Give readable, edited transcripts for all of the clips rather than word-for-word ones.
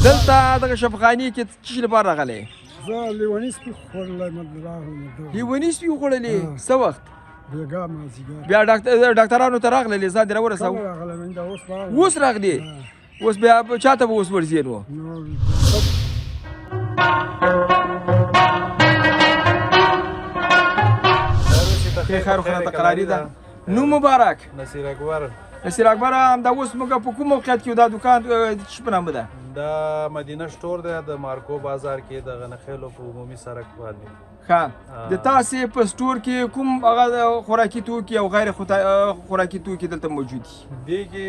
دلته دغه شفخانې کې څه شي لپاره راغلی؟ زه لیوني سپي خوړلی م، راغلم. لیوني سپي وخوړلې؟ څه وخت؟ بېګا مازدیګر. بیا ډاکټرانو ته راغللې؟ ځان دې راورساوه؟ کله راغلم، دا اوس راغلم. اوس راغلې؟ اوس بیا چاته به اوس ورځې نو؟ خیر خو راته قراري ده. نوم مبارک؟ نصیر اکبر. نصیر اکبر، همدا اوس موږ په کوم موقعیت کې؟ دا دکان څه په نامه ده؟ دا مدینه سټور دی، د مارکو بازار کې، د غنخیلو په عمومي سړک باندې. ښه، د تاسې په سټور کې کوم هغه خوراکي توکي او غیر خوراکي توکي دلته موجود دي؟ دې کې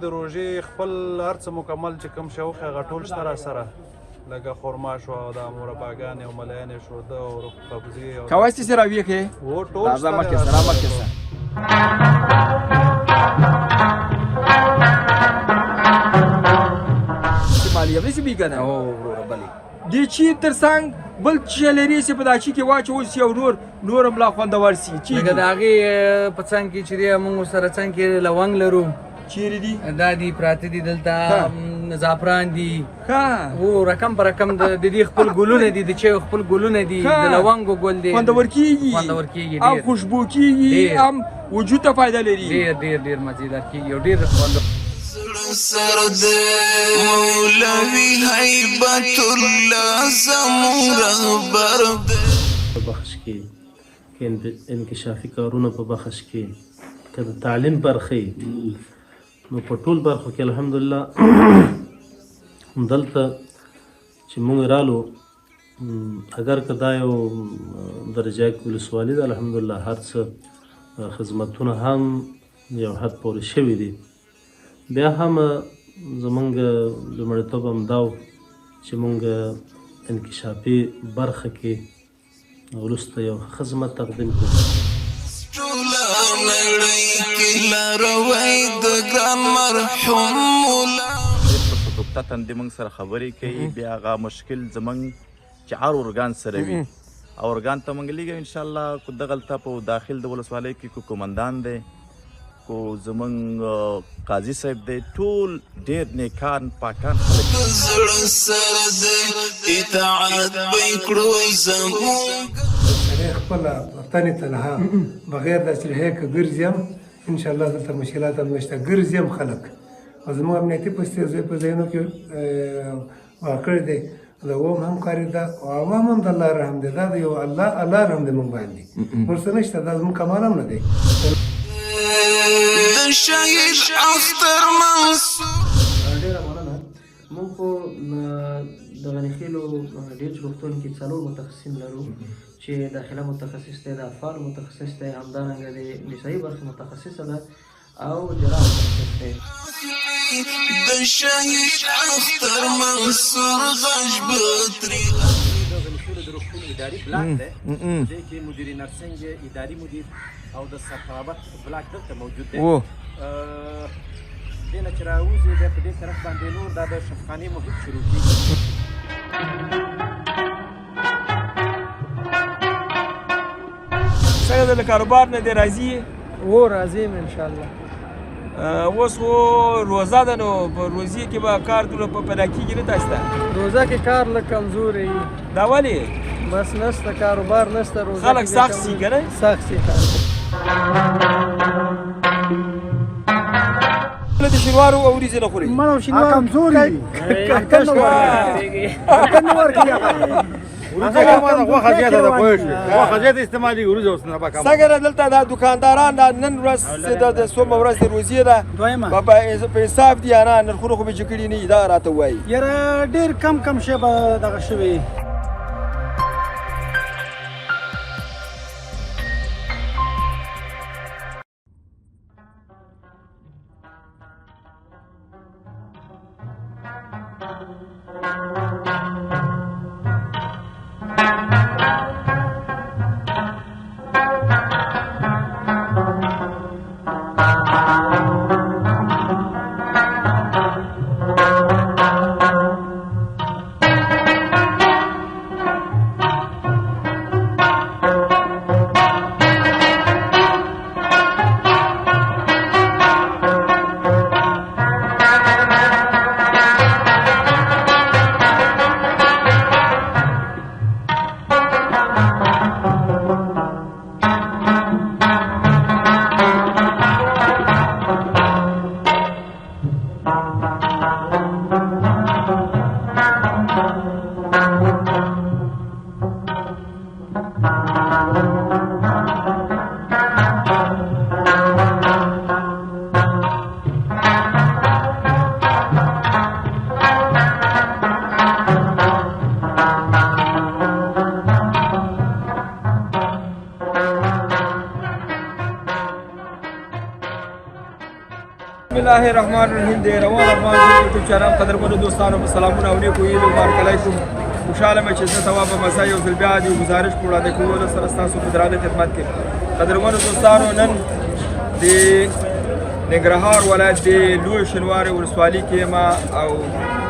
د روژې خپل هر څه مکمل چې کوم شی وخوري هغه ټول شته را سره، لکه خرما شو او دا مرباګانې او ملایانې شو، ده او قبضې او کوای شي چې راویښې؟ هو، ټول راځه شته مخکې دی سره، راسره. مخکې سره. چې مالیه به شي که نه؟ هو وروره، بلې. د چی تر څنګ بل څه لري چې په دا چی کې واچول شي او نور هم لا خوندور شي؟ چی لکه د هغې په څنګ کې چې دی، موږ ورسره څنګ کې لونګ لرو. چیرې دي؟ دا دي، پراته دي دلته. زعفران دي. و رقم په رقم د دې خپل ګلونه دي، د چایو خپل ګلونه دي، د لونګو ګل دی. خوندور کیږي. خوندور کیږي. هم ډېر خوشبو کیږي، هم وجود ته فایده لري. ډېر ډېر ډېر مزیدار کیږي او ډېر خوندور. سر د مولوي هیبت الله زموږ رهبر دی. په بخش کې که انکشافي کارونه، په بخش کې که د تعلیم برخې، نو په ټول برخو کې الحمدلله. دلته چې موږ رالو، اگر که دا یو درجه یک ولسوالي ده، الحمدلله هر څه خدمتونه هم یو حد پورې شوي دي، بیا هم زمونږ لومړیتوب هم دا و چې مونږ انکشافي برخه کې وروسته یو خدمت تقدیم کړو. ټوله نړۍ کې لاروی د ګران مرحوم مولا. ډېر په سپکته تندي موږ سره خبرې کوي. بیا هغه مشکل زموږ چې هر ارګان سره وي او ارګان ته موږ لیږو، انشاءالله که دغلته په داخل د ولسوالۍ کې کو کومندان دی، کو زموږ قاضي صاحب دی، ټول ډېر نیکان پاکان خلک. د زړه سره دی اطاعت به یې کړو زموږ. سړی خپله په تنې تنها بغیر د اسلحې که ګرځي هم، انشاءالله دلته مشکلات هم نشته، ګرځي هم خلک. او زموږ امنیتي پوستې ځای په ځایونو کې واقع دی. د عوام همکاري ده او عوام هم د الله رحم دی. دا د یو الله الله رحم دی موږ باندې، نور څه نشته. دا زموږ کمال هم نه دی. د شهید اختر منصور. ډېره مننه. موږ خو د غنیخېلو ډېر روغتون کې 4 متخصصین لرو چې داخله متخصص دی، د اطفال متخصص دی، همدارنګه د نسایي برخې متخصصه ده او جراح متخصص دی. د شهید اختر منصور غږ به ترې. د غنیخېلو د روغتون اداري بلاک دی، دې کې مدیر نرسنګ، اداري مدیر او د سرطرابت بلاک دلته موجود دی. دې نه چې راوځي بیا په دې طرف باندې نور دا د شفخانې محیط شروع کېږي. څنګه ده، له کاروبار نه دی راضي یې؟ هو، راضي یم انشاءالله. اوس خو روزه ده، نو په روزې کې به کار دومره پیدا کېږي نه تاسو ته؟ روزه کې کار لږ کمزوری وي. دا ولې؟ بس نشته کاروبار، نشته روزه. خلک سخت سي که نه؟ سخت سي خلک. د شینوارو او وریجې نه خوري؟ مړه او شینوار کمزوري دي، نه ورکوي. غوښه زیاته ده، پوه شوې؟ غوښه زیاته استعمالېږي، وریجې اوس نه کمه. څنګه ده دلته دا دکانداران؟ دا نن ورځ د څومه ورځ د روزې ده؟ دویمه. په انصاف دي یا نه؟ نرخونه خو به چې کړي نه، دا راته ووایي. یاره، ډېر کم کم شی به دغه شوي. بسم الله الرحمن الرحیم د روان افغان یوټیوب چینل قدرمنو دوستانو په سلامونه او نیکو هیلو مبارک علیکم. خوشحاله یم چې زه تواب مسا یو ځل بیا د ګزارش په وړاندې کولو سره ستاسو په درانه خدمت کې. قدرمنو دوستانو، نن د ننګرهار ولایت د لوی شینوارې ولسوالي کې یم او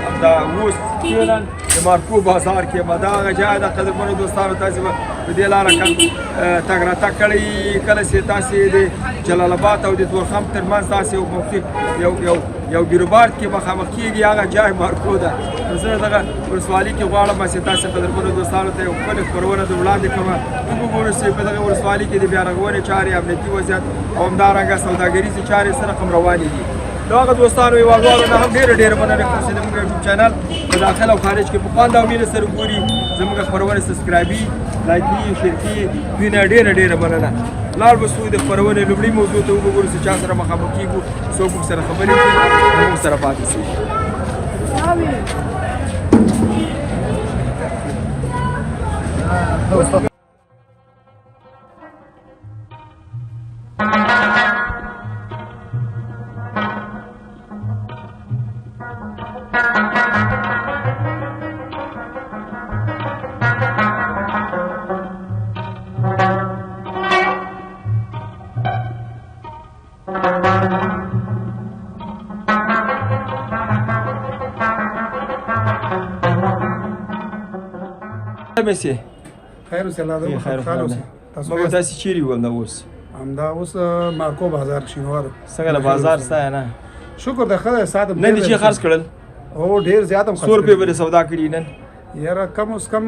همدا اوس د مارکو بازار کې یم. دا هغه ځای ده قدرمنو دوستانو، تاسې به په دې لاره تګ راتګ کړی. کله چې تاسې د جلال آباد او د تورخم ترمنځ تاسې یو موقع یو یو یو بیروبار کې مخامخ کېږي، هغه جای مارکو ده. نو زه دغه ولسوالي کې غواړم چې تاسې قدرمنو دوستانو ته یو ښکلې خپرونه در وړاندې کړم. وګورو چې په دغه ولسوالي کې د بیارغونې چارې، امنیتي وضعیت او همدارنګه سوداګریزې چارې سره کوم روانې دي. نو هغه دوستانو هېوادوالو نه هم ډېره ډېره مننه کوم چې زموږ یوټیوب چینل په داخل او خارج کې په خوند او مینه سره ګوري، زموږ خپرونې سبسکرایبي، لایکي، شیر کړي. دوی نه ډېره ډېره مننه. لاړ به سو د خپرونې لومړي موضوع ته، وګورو چې چا سره مخامخ کېږو، څوک موږ سره خبرې کوي. موږ سره پاتې سئ. مسی خیر اوسې، الله دې خیر خوشحاله اوسې. تاسو موږ تاسو چیرې وو همدا اوس؟ همدا اوس مارکو بازار شینوارو. څنګه له بازار ستا نه؟ شکر د خدای ساده. نن دې چې خرڅ کړل؟ او ډیر زیات هم خرڅ څو روپۍ به سودا کړي نن؟ یاره کم اوس کم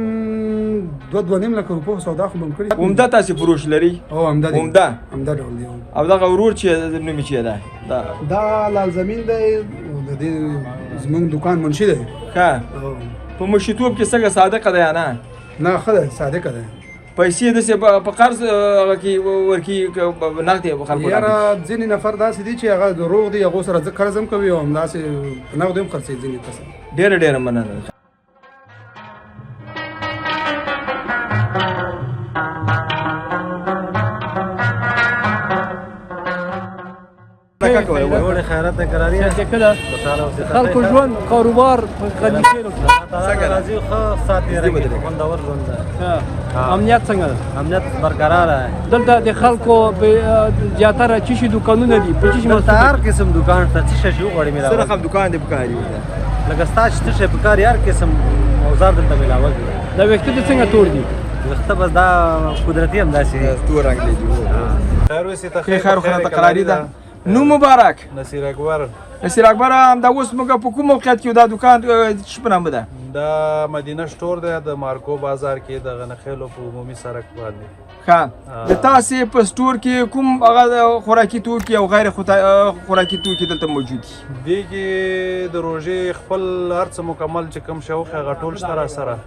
2-2.5 لک روپو سودا خو به کړي. عمده تاسې فروش لري؟ او عمده دی، عمده عمده ډول دی. او دغه ورور چې نوم یې چې ده دا لال زمین دی، د دې زمونږ دکان منشي دی. ښه، په مشیتوب کې څنګه صادقه دی یا نه؟ نه، ښه دی، صادقه دی. پیسې داسې په قرض هغه کې ورکي نغدې خلکو؟ یاره ځینې نفر داسې دي چې هغه دروغ دي، هغو سره قرض هم کوي او همداسې په نغدې هم خرڅوي ځینې کسان. ډېره ډېره مننه. خلکو ژوند کاروبار په غني خېلو کې څنګه راځي؟ ښه سات تېروي، خوندور ژوند دی. امنیت څنګه ده؟ امنیت برقرار دی. دلته د خلکو زیاتره چی شي دکانونه دي؟ په چی شي؟ دلته هر قسم دکان شته، څه شی چې وغواړي څه رقم دکان دی پکار وي؟ لکه ستا چې څه شی پکار، هر قسم اوزار دلته میلاوږي. دا ویښته دې څنګه تور دي؟ ویښته بس دا قدرتي همداسې تور رنګ دی. خیر اوسې ته. خیر خو تقراري ده. نوم مبارک؟ نصیر اکبر. نصیر اکبر، همدا اوس موږ په کوم موقعیت کې؟ دا دکان څه په نامه ده؟ دا مدینه سټور دی د مارکو بازار کې د غنخیلو په عمومي سړک باندې. ښه، د تاسې په سټور کې کوم هغه خوراکي توکي او غیر خوراکي توکي دلته موجود دي؟ دې کې د روژې خپل هر څه مکمل چې کوم شی وخت هغه ټول شته را سره،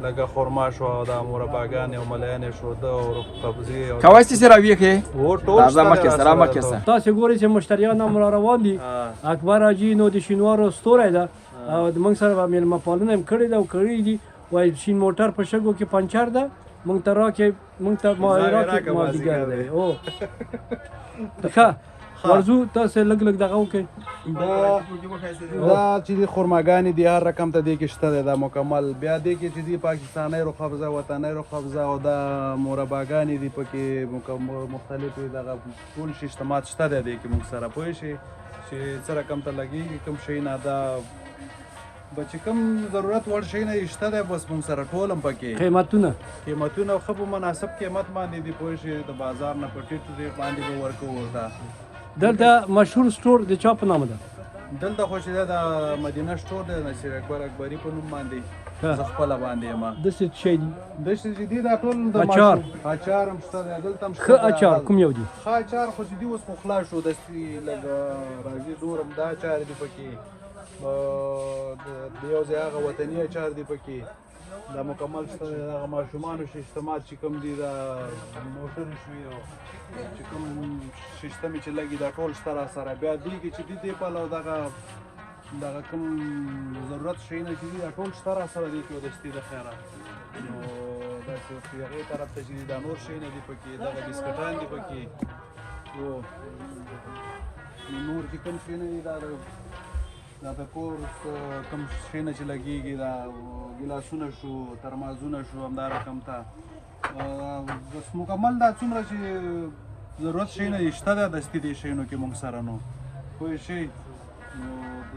لکه خرما شو او دا مرباګانې او ملایانې شو د او قبضې او کوای چې راویښې و ټول راځه مخکې سره مخکې سره. تاسې ګورئ چې مشتریان هم را روان دي. اکبر حاجي نو د شینوارو ستوری ده او د موږ سره به مېلمه پالنه هم کړې ده او کړې دي. وایي شین موټر په شګو کې پنچر ده، موږ ته راکې، موږ ته راکې مازدیګر دی. او ښه ورځو، تاسې لږ لږ دغه وکړئ. دا چې دي خرماګانې دي هر رقم ته دې کې شته دی دا مکمل. بیا دې کې چې دي پاکستانۍ رو قبضه، وطنۍ رو قبضه او دا مرباګانې دي پکې مختلفې، دغه ټول شیشتمات شته دی دې کې موږ سره. پوه شي چې څه رقم ته لګېږي کوم شی نه، دا به چې کوم ضرورت وړ شی نه شته دی بس موږ سره ټول هم پکې. قیمتونه ښه په مناسب قیمت باندې دي، پوه شي د بازار نه په ټیټ ریټ باندې به ورکوو ورته. دلته مشهور سټور د چا په نامه ده؟ دلته خو چې ده د مدینه سټور دی، نصیر اکبر اکبري په نوم باندې، زه خپله باندې یم. داسې څه شی دي؟ داسې چې دي دا ټول د اچار. اچار هم شته دی دلته هم شته. ښه اچار کوم یو دی؟ ښه اچار خو چې دي اوس خو خلاص شو، داسې لږ راځي نور هم دا اچار دي پکې، د یو ځای هغه وطني اچار دي پکې، دا مکمل شته دی. دغه ماشومانو شیشتمات چې کوم دي، دا موټر شوي او چې کوم سیستم چې لګي دا ټول شته را سره. بیا دې کې چې دي دې پلو دغه دغه کوم ضرورت شیونه چې دي دا ټول شته را سره دې کې دستي د خیره. نو داسې هغې طرف ته چې دي دا نور شیونه دي پکې، دغه بسکټان دي پکې. نو نور چې کوم شیونه دي دا دا د کور کوم شیونه چې لګېږي، دا ګلاسونه شو، ترمازونه شو، همدا رقم ته بس مکمل دا څومره چې ضرورت شیونه دي شته ده دستي دې شیونو کې موږ سره. نو پوه شئ، نو د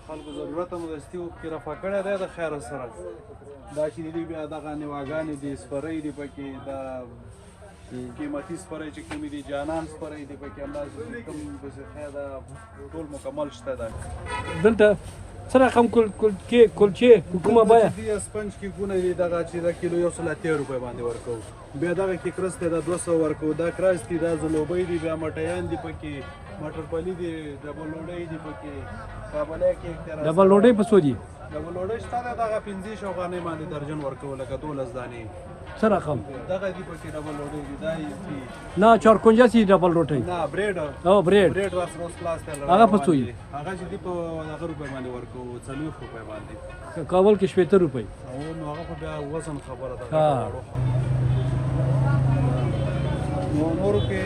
خلکو ضرورت هم دستي پکې رفع کړی دی د خیره سره. دا چې دي بیا دغه نیواګانې دي، سپرۍ دي پکې، دا قیمتي سپرۍ چې کومې دي، جانان سپرۍ دي پکې، همداسې کوم پسې خیر دا ټول مکمل شته ده. دلته څه رقم کلچې کومه بیه؟ دي اسپنج کیکونه دي، دغه چې دا کیلو 180 روپۍ باندې ورکوو. بیا دغه کیکرس دی، دا 200 ورکوو. دا کراس دي، دا زلوبۍ دي، بیا مټیان دي پکې، مټر پلي دي، ډبل لوډۍ دي پکې، کابلی کیک دی. ډبل لوډۍ په څو دي؟ ډبل لوډۍ شته ده، دغه 25 افغانۍ باندې درجن ورکوو، لکه 12 دانې. څه رقم؟ دغه دي پکې ډبل لوډۍ دي، دا یې دي. نه چارکنجه سي ډبل روټۍ؟ نه بریډ. او بریډ، بریډ راس روز کلاس دی. هغه په څو دي؟ هغه چې دي په هغه روپۍ باندې ورکوو، 40 روپۍ باندې. کابل کې 60 روپۍ. او نو هغه خو بیا وزن خبره ده. نو نورو کې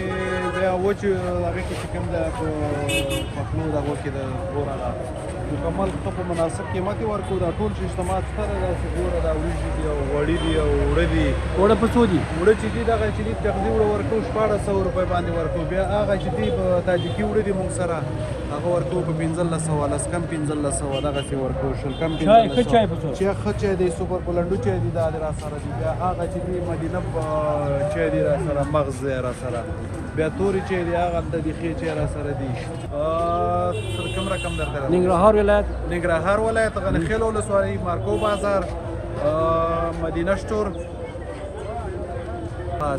بیا وچ هغه کې چې کوم ده په پخلو دغو کې د ګوره ده مکمل ښه په مناسب قیمت یې ورکوو. دا ټول چې اجتماعات شته ده، داسې ګوره دا وریجې دي او غوړي دي او اوړه دي. اوړه په څو دي؟ اوړه چې دي دغه چې دي چغزي اوړه ورکوو 1600 روپۍ باندې ورکوو. بیا هغه چې دي په تاجکي اوړه دي موږ سره هغه ورکوو په 1500، لس کم 1500 دغسې ورکوو، شل کم 1500. ښه چای په څو؟ چای ښه چای دی، سوپر پلنډو چای دی دا را سره دی. بیا هغه چې دي مدینه چای دی را سره، مغز دی را سره، بیا تورې چای دی هغه هلته دي، ښې چای را سره دي. کوم رقم درته؟ ننګرهار ولایت. ننګرهار ولایت، غنیخېل ولسوالۍ، مارکو بازار، مدینه سټور،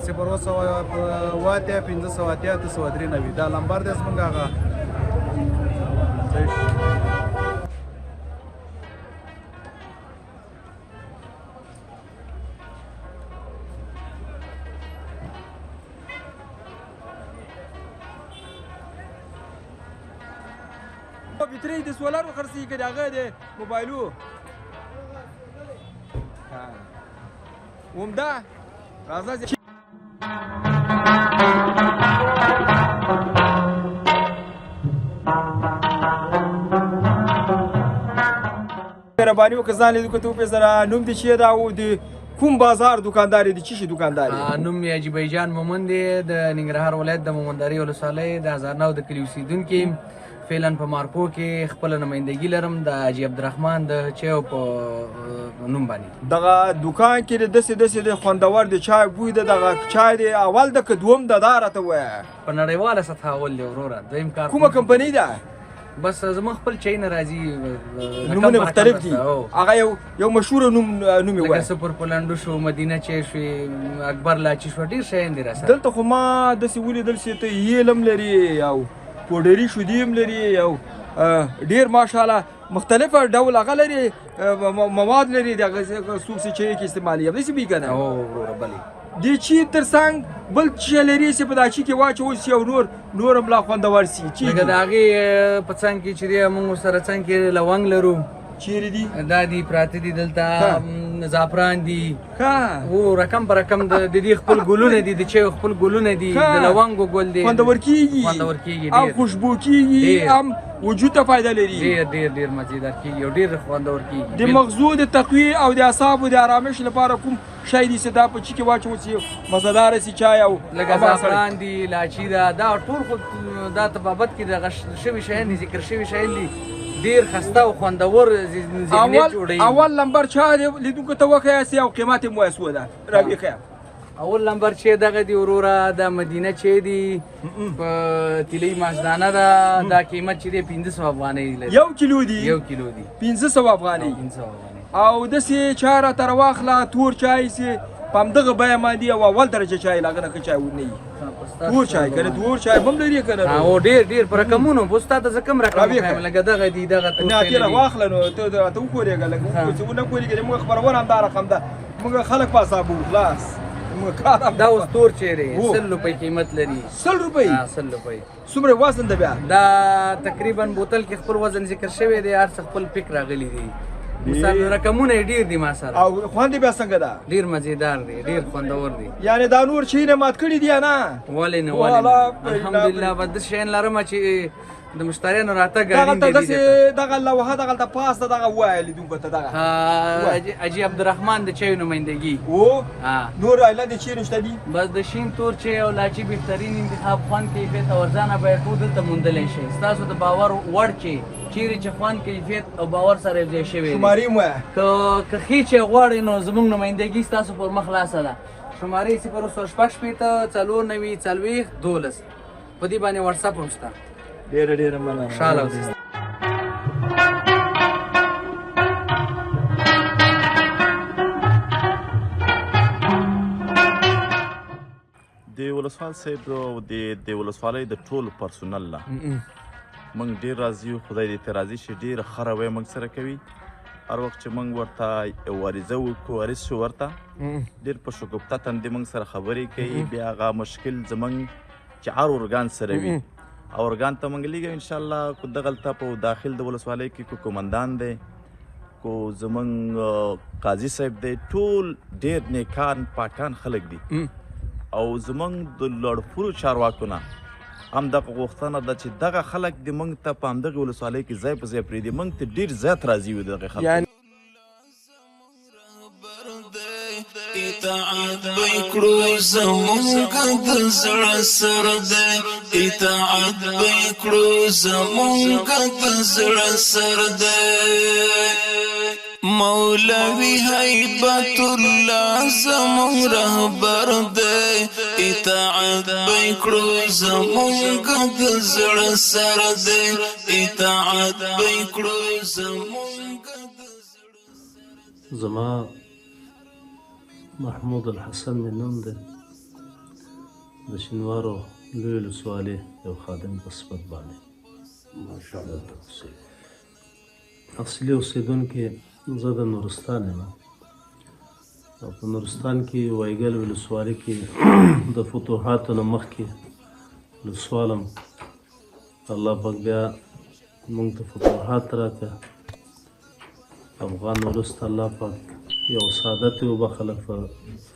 0780 580 893 دا لمبر دی زموږ. هغه بټرۍ د سولرو خرڅېږي که د هغه د موبایلو؟ همدا راځه. مهرباني وکړه ځان لیدونکو ته وپېژنه، نوم دې چیرې ده او د کوم بازار دکاندار یې، د چی شي دکاندار یې؟ نوم مې حاجي بیجان مومند دی، د ننګرهار ولایت د مومندارې ولسوالۍ د هزارناو د کلي اوسېدونکی. فعلا په مارکو کې خپله نمایندګي لرم د حاجي عبدالرحمن د چایو په نوم باندې. دغه دکان کې د داسې داسې د خوندور د چای بوی ده، دغه چای دی اول ده که دوم ده؟ دا راته ووایه. په نړیواله سطح اول دی وروره. دویم کار کومه کمپنۍ ده؟ بس زموږ خپل چای نه راځي، نومونه مختلف دي. هغه یو مشهور نوم یې ووایه. لکه سپر پلنډو شو، مدینه چای شوې، اکبر لاچي شو، ډېر شیان دي راسره. دلته خو ما داسې ولیدل چې ته هیل هم لرې او پوډري شیدې هم لري او ډېر ماشاءالله مختلف ډول هغه لري، مواد لري دغه څوک چې چای کې استعمالوي، همداسې وي که نه؟ هو وروره بلې. د چای تر څنګ بل څه لري چې په دا چای کې واچول شي او نور هم لا خوندور شي؟ لکه د هغې په څنګ کې چې دی موږ ورسره څنګ کې لونګ لرو. چیرې دي؟ دا دي پراته دي دلته، زعفران دي. و رقم په رقم د دې خپل ګلونه دي، د چایو خپل ګلونه دي، د لونګو ګل دی. خوندور کېږي، خوندور کېږي، هم خوشبو کېږي، هم وجود ته فایده لري. ډېر ډېر ډېر مزیدار کېږي او ډېر خوندور کېږي. د مغزو د تقویې او د اعصابو د آرامش لپاره کوم شی دی چې دا په چای کې واچول شي مزهداره شي چای؟ او لکه زعفران دي، لاچي ده، دا ټول خو دا طبابت کې دغه شوي شیان دي، ذکر شوي شیان دي، ډېر خسته او خوندور ذهنیت جوړوي. اول لمبر چا دی لیدونکو ته وښیاست او قیمت یې مو وایاست؟ ده راویې ښیه. اول لمبر چې دغه دی وروره، دا مدینه چې دی په تیلۍ ماشدانه ده، دا قیمت چې دی 500 افغانۍ لري. یو کیلو دی؟ یو کیلو دی، 500 افغانۍ. 500 افغانۍ. او داسې چای راته راواخله، تور چای چې په همدغه بیه باندې او اول درجه چای، له هغه نه ښه چای نه وي. تور چای که نه، تور چای هم لري که نه؟ هو ډېر ډېر په رقمونو. اوس تا ته زه کوم رقم وښایم؟ لکه دغه دی، دغه تور نه تېره واخله، نو ته راته وښورېږه لږ، چې ونه ښورېږي. موږ خپرونه همدا رقم ده، موږ خلک په اعصابو خلاص. دا اوس تور چای دی، 100 روپۍ قیمت لري. 100 روپۍ؟ 100 روپۍ. څومره وزن ده بیا؟ دا تقریبا بوتل کې خپل وزن ذکر شوی دی، هر څه خپل پک راغلي دي. مثال رقمونه ډیر دي ما سره. او خوند بیا څنګه ده؟ ډیر مزیدار دی، ډیر خوندور دی. یعنی دا نور چی نه مات کړی دی نه؟ ولې نه، ولې نه، الحمدلله. به داسې شیان لرم چې د مشتریانو راتګ اړین دی. دغلته دغه لوحه دغلته پاس ده، دغه ووایه لیدونکو ته دغه. حاجي عبدالرحمن د چایو نمایندګي. و نور ایله د چای نشته دي؟ بس د شین تور چای او لاچي بهترین انتخاب، خوند، کیفیت او ارزانه بیه ټول دلته موندلی شئ. ستاسو د باور وړ چای، چیرې چې خوند، کیفیت او باور سره یوځای شوی دی. شمارې مو وایه. که ښې چای غواړئ نو زموږ نمایندګي ستاسو پر مخ خلاصه ده. شمارې 0 94 90 40 12، په دې باندې واتساپ هم شته. ډېره ډېره مننه. خوشحاله اوسئ. د ولسوال صاحب او د ولسوالۍ د ټولو پرسونل نه موږ ډېر راضي یو، خدای دې ته راضي شي. ډېره ښه رویه موږ سره کوي. هر وخت چې موږ ورته یو عریضه وکړو، عریض شو ورته، ډېر په شګفته تندي موږ سره خبرې کوي. بیا هغه مشکل زموږ چې هر ارګان سره وي، او ارګان ته موږ لیږو انشاءالله. که دغلته په داخل د ولسوالۍ کې کو کومندان دی، کو زموږ قاضي صاحب دی، ټول ډېر نیکان پاکان خلک دي. او زموږ د لوړپوړو چارواکو نه هم دغه غوښتنه ده چې دغه خلک دې موږ ته په همدغې ولسوالۍ کې ځای په ځای پرېږدي. موږ ته ډېر زیات راضي یو دغه خلکو. اطاعت به کړو زمونږ د زړه سره دی، اطاعت به کړو زمونږ د زړه سره دی. مولوي هیبت الله زمونږ رهبر دی، اطاعت به کړو زمونږ د زړه سره دی، اطاعت به کړو زمونږ د زړه. زما محمود الحسن مې نوم دی، د شینوارو لوی ولسوالۍ یو خادم په صفت باندې. ماشاءالله. اصلي اوسېدونکی زه د نورستان یم، او په نورستان کې وایګل ولسوالۍ کې د فتوحاتو نه مخکې ولسوالم. الله پاک بیا موږ ته فتوحات راکړه. افغان ولس ته الله پاک یو سعادت یې وبخښله په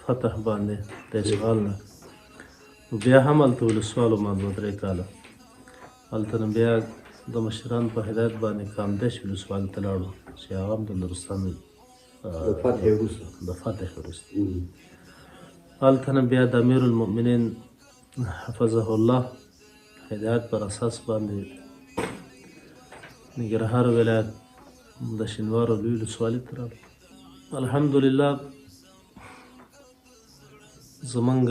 فتح باندې د اشغال نه. بیا هم هلته ولسوال وم 2-3 کاله. هلته نه بیا د مشران په هدایت باندې کامدیش ولسوالۍ ته لاړو چې هغه هم د نورستان د فتح وروسته. د فتح وروسته هلته نه بیا د امیر المؤمنین حفظه الله هدایت پر اساس باندې ننګرهار ولایت د شینوارو لوی ولسوالۍ ته راغلو. الحمدلله زمونږ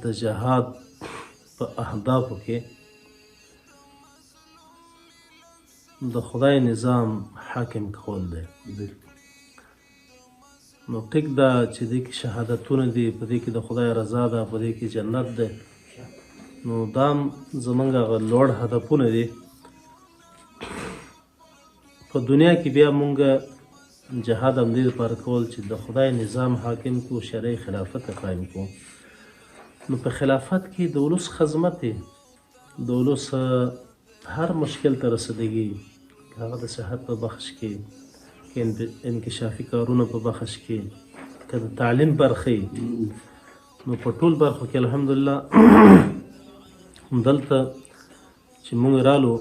د جهاد په اهدافو کې د خدای نظام حاکم کول دی. نو ټیک ده چې دې کې شهادتونه دي، په دې کې د خدای رضا ده، په دې کې جنت دی. نو دا زمونږ هغه لوړ هدفونه دي. په دنیا کې بیا مونږ جهاد هم دې لپاره کول چې د خدای نظام حاکم کو، شرعي خلافت قایم کو. نو په خلافت کې د ولس خدمت دی، د ولس هر مشکل ته رسیدګي، که هغه د صحت په بخش کې، که انکشافي کارونه په بخش کې، که د تعلیم برخې، نو په ټول برخو کې الحمدلله دلته چې مونږ رالو،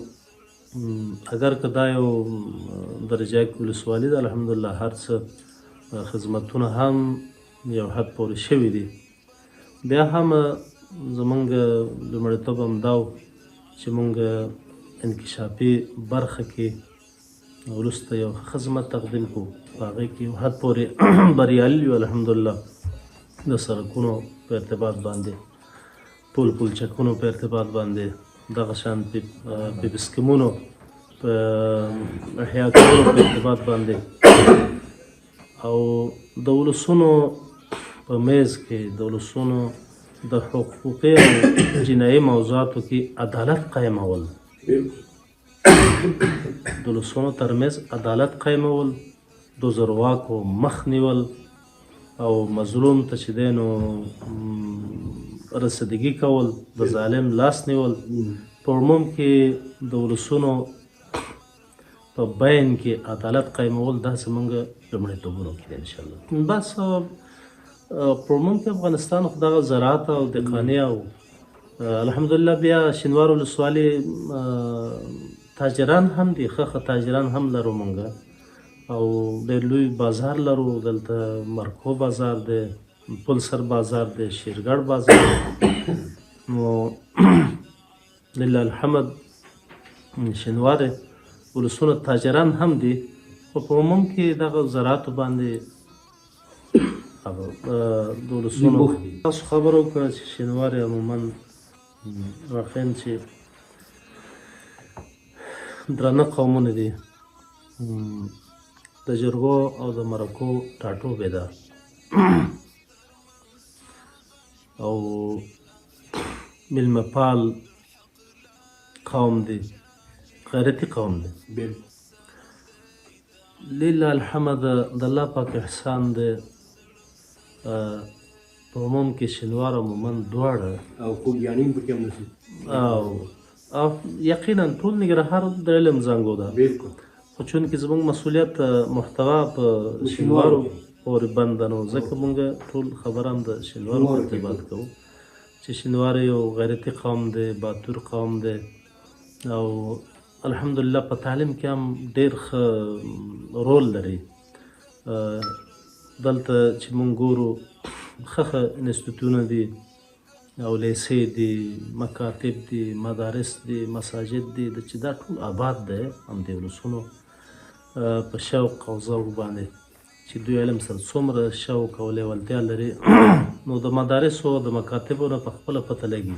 اگر که دا یو درجه یک ولسوالي ده، الحمدلله هر څه خدمتونه هم یو حد پورې شوي دي. بیا هم زمونږ لومړیتوب هم دا و چې مونږ انکشافي برخه کې ولس ته یو ښه خدمت تقدیم کړو. په هغې کې یو حد پورې بریالي یو الحمدلله. د سړکونو په ارتباط باندې، پل پلچکونو په ارتباط باندې، دغه شان په سکیمونو په احیا کولو په ارتباط باندې، او د ولسونو په میز کې د ولسونو د حقوقي او جنایي موضوعاتو کې عدالت قایمول، د ولسونو ترمنځ عدالت قایمول، د زورواکو مخ نیول، او مظلوم ته چې دی نو رسیدګي کول، د ظالم لاس نیول. په عموم کې د ولسونو په بین کې عدالت قایمول دا زمونږ لومړیتوبونو کې دی انشاءالله. بس په عموم کې افغانستان خو دغه زراعت او دهقاني او الحمدلله بیا شینوار ولسوالي تاجران هم دي، ښه ښه تاجران هم لرو مونږ او ډېر لوی بازار لرو دلته، مرکو بازار دی، پل سر بازار دی، شیرګړ بازار دی. نو لله الحمد شینوار ولسونه تاجران هم دي، خو په عموم کې دغه زراعتو باندې هغه د ولسونو تاسو خبره وکړه چې شینوارې عموما واقعا چې درانه قومونه دي، د جرګو او د مرکو ټاټوبی ده او میلمه پال قوم دی، غیرتي قوم دی. بالکل لله الحمد د الله پاک احسان دی په عموم کې شینوار او مومند دواړه او خوږیاڼي هم پکې هم نصیب او یقینا ټول ننګرهار د علم زانګو ده. بالکل. خو چونکې زموږ مسولیت محتوا په شینوارو پورې بند ده، نو ځکه مونږ ټول خبره هم د شینوارو په ارتباط کوو چې شینوار یو غیرتي قوم دی، باتور قوم دی او الحمدلله په تعلیم کې هم ډېر ښه رول لري. دلته چې مونږ ګورو ښه ښه انستیتیوتونه دي او لیسې دي، مکاتب دي، مدارس دي، مساجد دي، چې دا ټول آباد دی همدې ولسونو په شوق او ذوق باندې چې دوی علم سره څومره شوق او لیوالتیا لري، نو د مدارسو د مکاتبو نه په خپله پته لګي.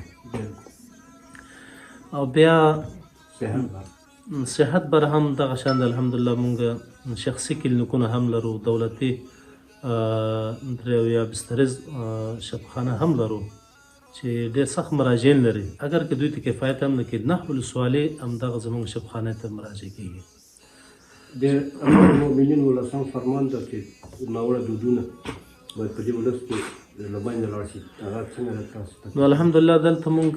او بیا صحت بر هم دغه شان ده الحمدلله. مونږ شخصي کلینیکونه هم لرو، دولتي 73 بستریز شفاخانه هم لرو چې ډېر سخت مراجعین لري. اګر که دوی ته کفایت هم نه کېږي، نه ولسوالي همدغه زموږ شفاخانې ته مراجعه کېږي. د امیرالمؤمنین ولسم فرمان ده چې ناوړه دودونه باید په دې ولس کې له منځه لاړ شي، هغه څنګه ده تاسو ته؟ نو الحمدلله دلته مونږ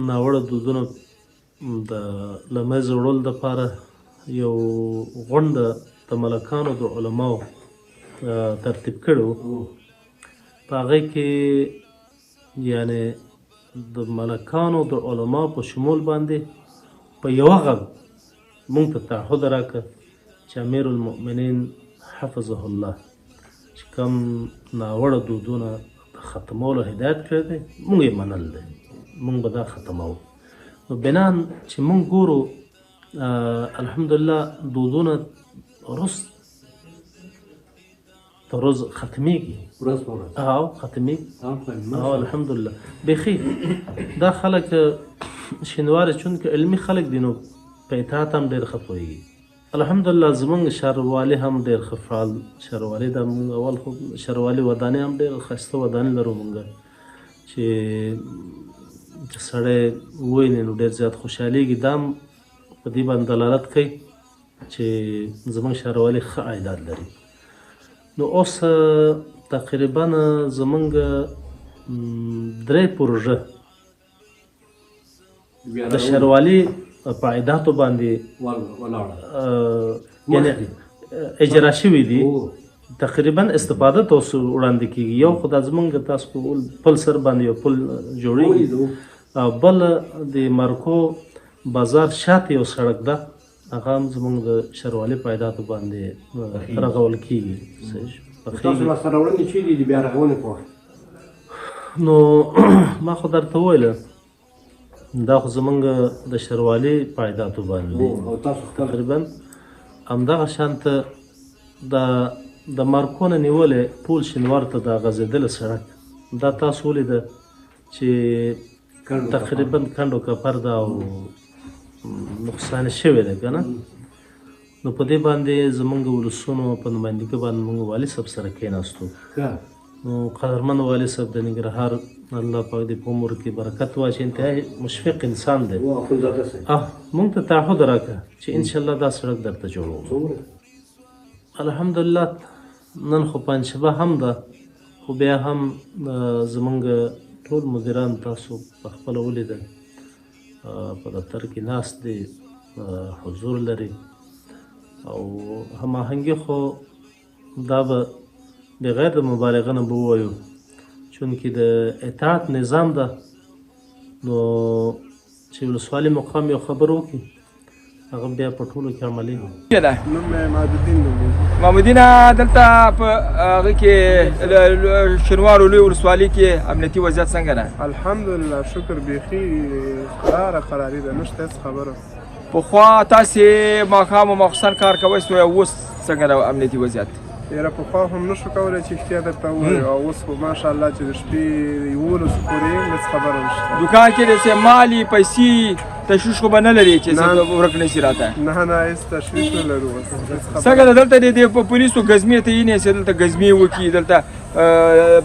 ناوړه دودونه د له منځه وړلو دپاره یو غونډه د ملکانو د علماو ترتیب کړو. په هغې کې یعنې د ملکانو د علماو په شمول باندې په یوه غږ مونږ ته تعهد راکړه چې امیر المؤمنین حفظه الله چې کوم ناوړه دودونه د ختمولو هدایت کړی دی، مونږ یې منل دی، مونږ به دا ختموو. نو بنان چې مونږ ګورو الحمدلله دودونه ورځ تر ورځ ختمېږي، ورځ په ورځ او ختمېږي او الحمدلله بیخي دا خلک شینوارې چونکې علمي خلک دي، نو په اطاعت هم ډېر ښه پوهېږي. الحمدلله زمونږ ښاروالي هم ډېر ښه فعال ښاروالي ده. مونږ اول خو ښاروالي ودانۍ هم ډېره ښایسته ودانۍ لرو مونږ چې سړی وویني نو ډېر زیات خوشحالېږي. دا هم په دې باندې دلالت کوي چې زمونږ ښاروالي ښه عایدات لري. نو اوس تقریبا زمونږ درې پروژه د ښاروالي په عایداتو باندې یعنې اجرا شوي دي، تقریبا استفاده تاسو وړاندې کیږي. یو خو دا زمونږ تاسو پل سر باندې یو پل جوړیږي، بل د مرکو بازار شاته یو سړک ده، هغه هم زمونږ د ښاروالي په عایداتو باندې رغول کیږي. تاسو لاسته راوړنې چیرې دي بیا رغونې په وخت؟ نو ما خو درته وویل دا خو زمونږ د ښاروالي په عایداتو باندې تقریبا همدغه شان ته د مارکو نه نیولې ټول شینوار ته دا غځېدلی سړک دا تاسو ولیده چې تقریبا کنډو کپر ده او نقصان شوی دی که نه. نو په دې باندې زمونږ ولسونو په نمایندګي باندې مونږ والي صاحب سره کېناستو. نو قدرمن والي صاحب د ننګرهار الله پاک دې په عمر کې برکت واچوي، انتهایي مشفق انسان دی. مونږ ته تعهد راکړه چې انشاءالله دا سړک درته جوړوم. الحمدلله نن خو پنجشنبه هم ده، خو بیا هم زمونږ ټول مدیران تاسو په خپله ولیدل په دفتر کې ناست دي، حضور لري. او هماهنګي خو دا به بغیر د مبالغه نه به ووایو، چونکې د اطاعت نظام ده، نو چې ولسوالي مقام یو خبر وکړي هغه بیا په ټولو کې عملي. نوم مې معدودین نومېږي. معمودینه، دلته په هغه کې شینوارو لوی ولسوالي کې امنیتي وضعیت څنګه ده؟ الحمدلله شکر، بیخي قراره قراري ده، نشته هېڅ خبره. پخوا تاسې ماښام او ماخوستن کار کوی سوی، اوس څنګه ده امنیتي وضعیت؟ یاره پخوا هم نشو کولی چې رښتیا درته ووایو، او اوس خو ماشاءالله چې د شپې 11 پورې هېڅ خبره نشته. دوکان کې د څه مالي پیسې تشویش خو به نه لري چې څه ورک نه شي راته؟ نه نه، هېڅ تشویش نه لرو اوس. څنګه ده دلته د پولیسو ګزمې ته یې نیسي، دلته ګزمې وکړي، دلته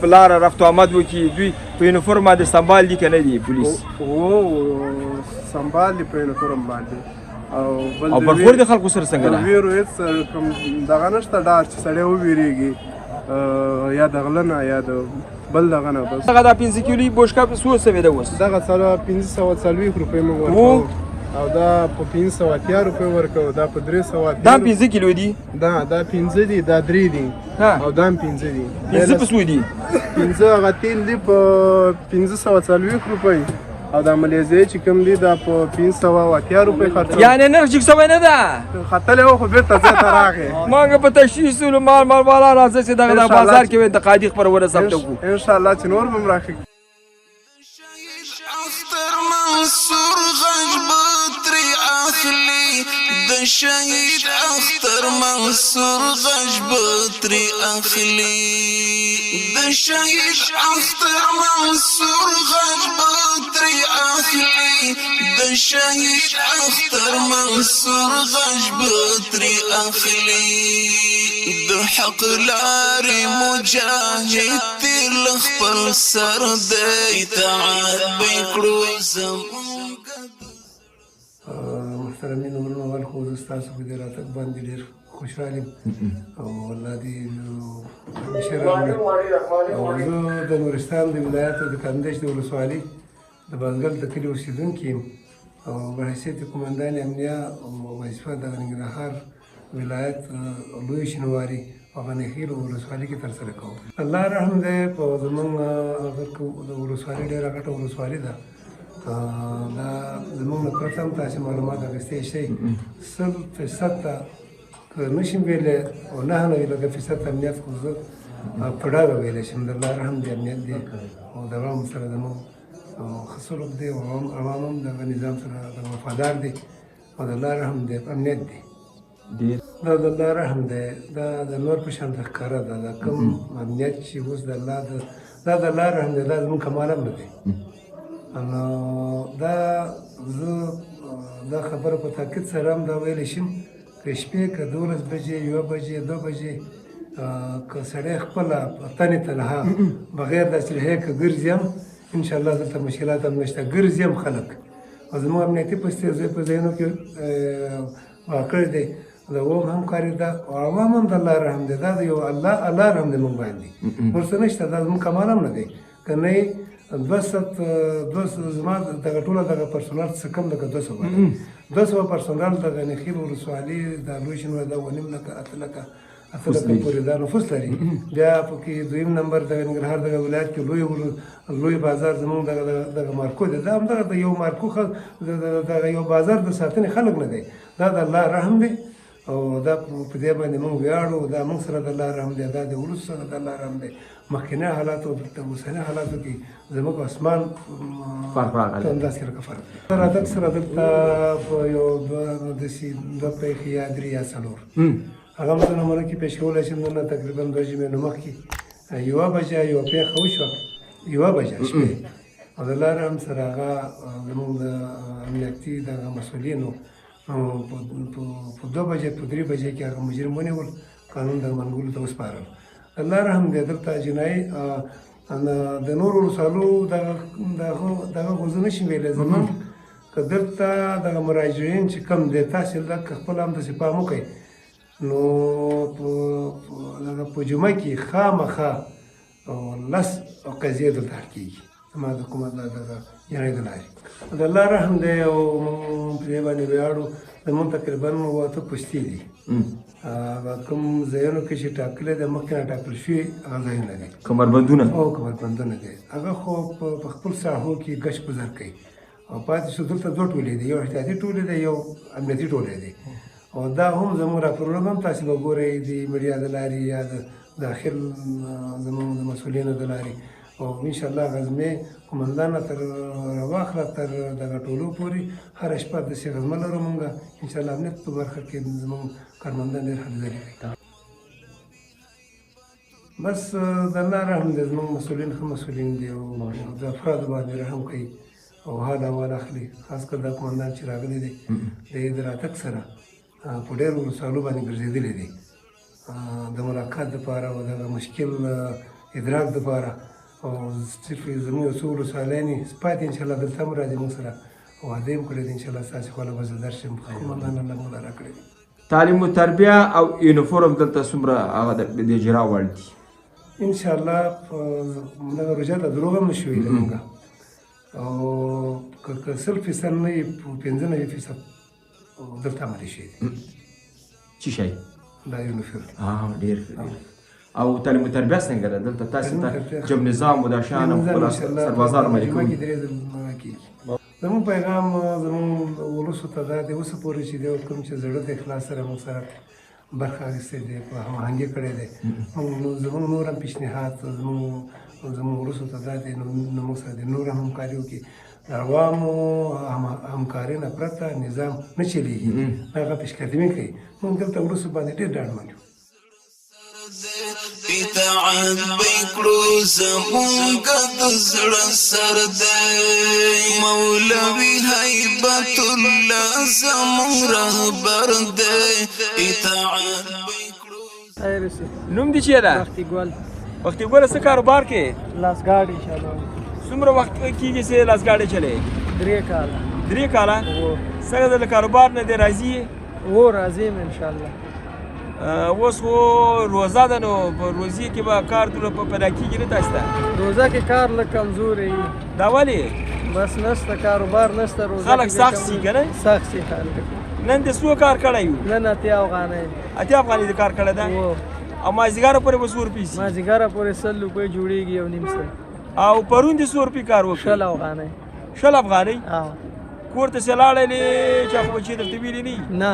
په لاره رفت و آمد وکړي، دوی په یونیفورم باندې سمبال دي که نه دي پولیس؟ هو، سمبال دي په یونیفورم باندې. او بل او برخورد د خلکو سره څنګه ده؟ د ویرو هېڅ کوم دغه نشته، ډار چې سړی وویرېږي یا د غله نه یا د بل دغه نه. بس دغه دا 5 کیلویي بوشکه څو سوې ده اوس؟ دغه 540 روپۍ موږ ورکوو، او دا په 580 روپۍ ورکوو، دا په 380. دا 5 کیلو دي؟ دا 5 دي، دا 3 دي، او دا هم 5 دي. 5 په څو دي؟ 5 هغه تیل دي په 540 روپۍ، او دا ملیزې چې کوم دي دا په 580 روپۍ خرڅوو. یعنې نرخ جګ سوی نه ده؟ ختلی و خو بېرته ځای ته راغی. موږ په تشویش سولو، مال مال والا راځه چې دغه بازار کې انتقادي خپرونه ثبت کړو. انشاءالله چې نور به هم راښه. اختر منصور غږ به ترې اخلي، د شهید اختر منصور غږ به ترې اخلي، د شهید اختر منصور غږ به ترې اخلي، د شهید اختر منصور غږ به ترې اخلي. د حق لارې مجاهد تېر له خپل سر دی، اطاعت به یې کړو زموږ. محترمینو ورونو، اول خو زه ستاسو په دې راتګ باندې ډېر خوشحال یم او الله دې همیشه راوړي. او زه د نورستان د ولایت د کامدېش د ولسوالي د بازګل د کلي اوسېدونکی یم، او په حیثیت قومندان امنیه وظیفه د ننګرهار ولایت لوی شینواري او غنیخېلو ولسوالي کې ترسره کوم. الله رحم دی په زمونږ د ولسوالي ډېره غټه ولسوالي ده، دا زمونږ نه پرته هم تاسې معلومات اخیستی شئ. 100% ته که نه شم ویلی او 99 لکه فیصد امنیت خو زه په ډاګه ویلی شم. د الله رحم دی، امنیت دی، او د عوامو سره زموږ ښه سلوک دی، او عوام هم دغه نظام سره وفادار دی، او د الله رحم دی، امنیت دی. دا د الله رحم دی، دا د نور په شان ښکاره ده. دا کوم امنیت چې اوس د الله دا د الله رحم دی، دا زموږ کمال هم نه دی. نو دا زه دا خبره په تاکید سره هم دا ویلی شم که شپې که 12 بجې، 1 بجې، 2 بجې که سړی خپله تنې تنها بغیر د اسلحې که ګرځي هم انشاءالله دلته مشکلات هم نشته، ګرځي هم خلک. او زموږ امنیتي پوستې ځای په ځایونو کې واقع دی، د عوام همکاري ده، او عوام هم د الله رحم دی، دا د یو الله الله رحم دی موږ باندې، نور څه نشته. دا زموږ کمال هم نه دی، که نه 200 زما دغه ټوله دغه پرسونل څه کم لکه 200 باندې 200 پرسونل د غنیخېل ولسوالي د لوی شینواري دا 1.5 لکه 8 لکه پورې دا نفوس لري. بیا پکې دویم نمبر د ننګرهار دغه ولایت کې لوی بازار زموږ دغه مارکو دی، دا هم دغه د یو مارکو دغه یو بازار د ساتنې خلک نه دی، دا د الله رحم دی، او دا په دې باندې موږ ویاړو. دا موږ سره د الله رحم دی، دا د ولس سره د الله رحم دی. مخکنی حالاتو او دلته اوسني حالاتو کې زموږ اسمان فرق راغلی، همداسې لکه فرق دی. راتګ سره دلته په یو دوه داسې دوه پېښې یا 3 یا 4 هغه هم زه نمونه کې پېښ کولی شم. نن تقریبا 2 جمعې نو مخکې 1 بجه یوه پېښه وشوه، 1 بجه شپې، او د الله رحم سره هغه زموږ د امنیتي دغه مسؤلینو په 2 بجې په 3 بجې کې هغه مجرم ونیول، قانون د منګولو ته وسپارل. الله رحم دی دلته جنایي د نورو ولسوالو دغه خو زه نه شم ویلی. زموږ که دلته دغه مراجعین چې کوم دی تاسې لږ خپل هم داسې پام وکړئ، نو په جمعه کې خامخا 10 قضیې دلته حل کېږي زما د کومه دغه جنایي د لارې. د الله رحم دی او موږ په دې باندې ویاړو. زموږ تقریبا 8 پوستې دي، هغه کوم ځایونو کې چې ټاکلی دی، مخکې نه ټاکل شوي هغه ځایونه دي، کمربندونه او کمربندونه دي، هغه خو په خپل ساحو کې ګشت ګذر کوي. او پاتې شو دلته دوه ټولې دي، یو احتیاطي ټولې دی، یو امنیتي ټولې دی. او دا هم زموږ راپورونه هم تاسې به ګورئ د میډیا د لارې یا د داخل زموږ د مسؤلینو د لارې. او انشاءالله غزمې قومندان نه تر راواخله تر دغه ټولو پورې هره شپه داسې غزمه لرو مونږ. انشاءالله امنیت په برخه کې زموږ کارمندان ډېر هلې ځلې کوي. بس د الله رحم دی، زموږ مسؤلین ښه مسؤلین دي او د افرادو باندې رحم کوي او حال احوال اخلي. خاص کر دا قومندان چې راغلی دی، د یې د راتګ سره په ډېرو ولسوالو باندې ګرځېدلی دی د ملاقات دپاره او دغه مشکل ادراک دپاره. او صرف زموږ یو څو ولسوالۍ نه پاتې انشاءالله دلته هم راځي، موږ سره وعده هم کړې ده، انشاءالله ستاسې خوا له به زه درشم. قومندان الله موږ له راکړی دی. تعلیم و تربیه او یونیفورم دلته څومره هغه د اجرا وړ دي؟ انشاءالله دغه روژه د دروغ هم نه شو ویلی موږ، او که 100% نه وي، 95% دلته عملي شوي دي. څه شی؟ دا یونیفورم. ډېر ښه. او تعلیم و تربیه څنګه ده دلته؟ تاسې ته جم نظام و دا شیان او خپل سربازان عملي کوي؟ کې درې ځل کېږي. زموږ پیغام زموږ ولسو ته دا دی اوسه پورې چې دی کوم چې زړه د اخلاص سره موږ سره برخه اخیستې دی، په هماهنګي کړی دی. زموږ نور هم پیشنهاد زموږ ولسو ته دا دی، نو موږ سره د نور هم همکاري وکړي. د عوامو همکاري نه پرته نظام نه چلېږي، هغه پیشقدمي کوي. موږ دلته ولسو باندې ډېر ډاډمن یو. اطاعت به کړو زمونږ د زړه سر دی، مولوي هیبت الله زمونږ رهبر دی. اطاعت به کړو. نوم دې چیرې ده؟ بختي ګل. بختي ګل، څه کاروبار کې؟ لاسګاډي چلوم. څومره وخت کېږي چې لاسګاډی چلوې؟ 3 کاله. 3 کاله؟ څنګه د کاروبار نه دی راضي یې؟ هو راضي یم انشاءالله. اوس خو روزه ده، نو په روزې کې به کار دومره پیدا کېږي نه تاسو ته؟ روزه کې کار لږ کمزوری وي. دا ولې؟ بس نشته کاروبار، نشته روزه. خلک سخت سي که نه؟ سخت سي خلک. نن دې څو کار کړی وو؟ نن 80 افغانۍ. 80 افغانۍ دې کار کړی ده؟ او مازدیګره پورې به څو روپۍ سي؟ مازدیګره پورې 100 روپۍ جوړېږي، 1.5 سل. او پرون دې څو روپۍ کار وکړ؟ 20 افغانۍ. 20 افغانۍ؟ کور ته چې لاړلې چا خو به چې درته ویلي نه؟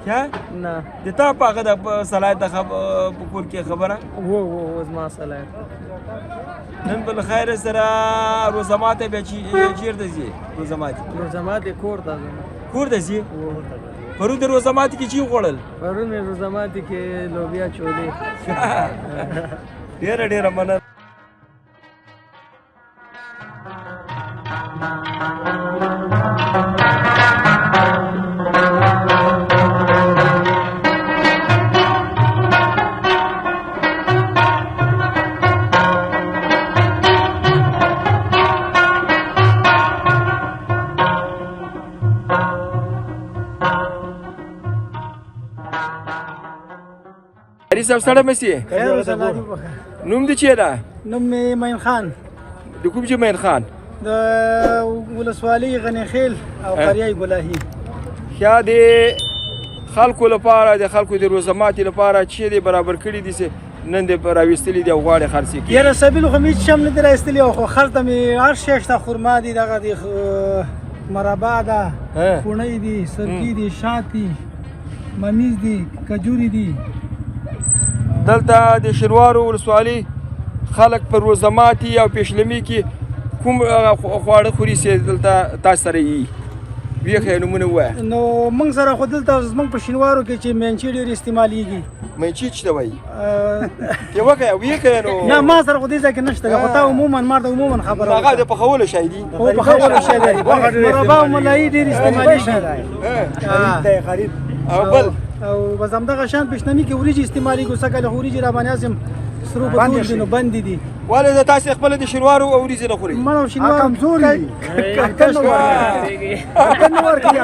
نه. نه. د تا په هغه د صلاحیت د په کور کې خبره؟ وو وو وو زما صلاحیت. نن به له خیره سره روزه ماته بیا چېرته ځې؟ روزه ماتې؟ روزه ماتې کور ته ځم. کور ته ځې؟ پرون د روزه ماتې کې چی وخوړل؟ پرون مې روزه ماتې کې لوبیا چولې. ډېره ډېره مننه. صاحب سره مسی؟ نوم دې چیرې ده؟ نوم مې مین خان. د کوم ځای مین خان؟ د ولسوالۍ غنیخیل او قریه ګلاهي. ښه، د خلکو لپاره، د خلکو د روزه ماتې لپاره چې دې برابر کړي دي چې نن دې راویستلي دي او غواړې خرڅې کړي؟ یاره سبیل خو مې هېڅ هم نه دي راایستلي، خو خرڅ مې هر شی شته. خرما دي، دغه دي، مربا ده، پوڼۍ دي، سرکې دي، شات دي، ممیز دي، کجوري دي. دلته د شینوارو ولسوالي خلک په روزه ماتي او پیشلمي کې کوم خواړه خوري چې دلته تاسو سره یي؟ ویښه نومونه ووایه. نو موږ سره خو دلته زموږ په شینوارو کې چې مینچې ډېرې استعمالېږي. مینچې څه ته وایي؟ ته وکړه ویښه نو. نه ما سره خو دې ځای کې نشته، خو تا عموما ما ته عموما خبره هغه د پخولو شی دي. هو پخولو شی دی. مربا او ملایي ډېر استعمالېږي. غریب او بل او بس همدغه شان پیشنمي کې وریجې استعمالېږي. سږ کال خو وریجې را باندې هسې سرو په تور دي، نو بندې دي. ولې د تاسې خپله د شینوارو وریجې نه خورئ؟ مړه شینوارو کمزوري دي، نه ورکوي.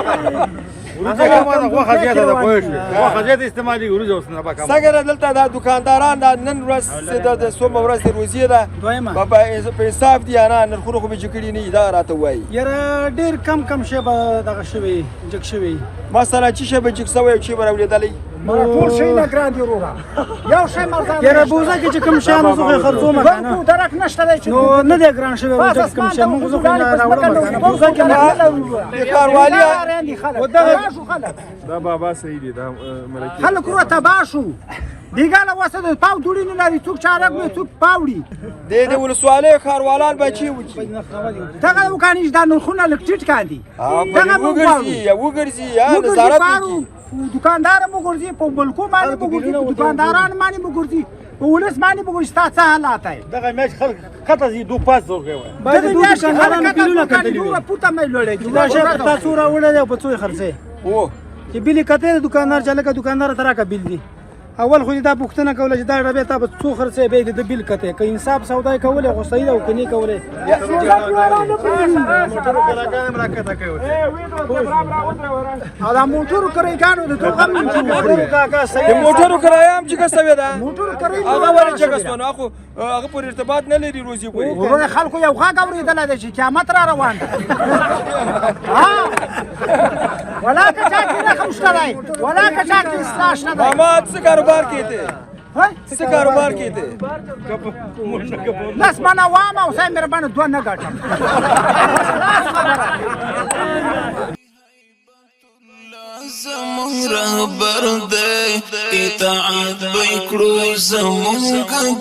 غوښه زیاته ده، پوه شوې؟ غوښه زیاته استعمالېږي، وریجې اوس نه کمه. څنګه ده دلته دا دوکانداران دا نن ورځ د څومه ورځ د روزې ده، په انصاف دي یا نه؟ نرخونه خو مې چې کړي نه دي، دا راته ووایي. یاره ډېر کم کم شی به دغه شوی، جګ شوی. مثلا څه شی به جګ شوی او چی به راولېدلی؟ ټول شي نه ګران دي وروره، یو شی مرزان یاره بوزه کې چې کوم شیان زه خو خرڅوم کنه، بانکو درک نشته دی چې نو نه دی ګران شوی. روزه کوم شی موږ زه خو نه راوړم بوزه کې نه د ښاروالي خلک دا بابا صحیح دی، دا ملکی خلک ورو تباه شو. بیګا له وسه د پاو دوړي نه لري، څوک چارک وي څوک پاوړي. د ولسوالۍ ښاروالان به چی وکړي؟ دغه وکاني چې دا نرخونه لږ ټیټ کاندي، دغه وګرځي یا وګرځي یا نظارت وکړي. دکاندار مو ګرځي، په ملکو باندې مو ګرځي، په دکانداران باندې مو ګرځي، په ولس باندې مو ګرځي. ستا څه حالات دی؟ دغه میاشت خلک کته ځي، دوه پاس ورکوي. باید دوه دکاندارانو بیلونه کتلي وي. پورته مې لوړې دا شی تاسو راوړی او په څو یې خرڅوي؟ چې بیل یې کتلی دکاندار چې هلکه دکاندار ته راکړه بیل دی. اول خو دې دا پوښتنه کوله چې دا ډبې تا به څو خرڅوې، بیا دې د بیل کتی. که انصاف سودا یې کولی خو صحیح ده او که نه یې کولی. او دا موټرو کرایګانو د دوه غم نیم چې وخوري. د موټرو کرایه هم چې سوې ده، موټرو کرایه هغه ولې چې سوه؟ نو خو هغه پورې ارتباط نه لري روزي پورې. وروره خلکو یو غږ اورېدلی دی چې قیامت را روان دی. ولا که چا کې رقم شته دی، ولا که چا کې اصلاح شته دی. ماما څه کاروبار کې دی؟ څه کاروبار کې دی؟ لس منه وام او سای مهربانه دوه نه ګټم. زمونږ رهبر دی، اطاعت به کړو زمونږ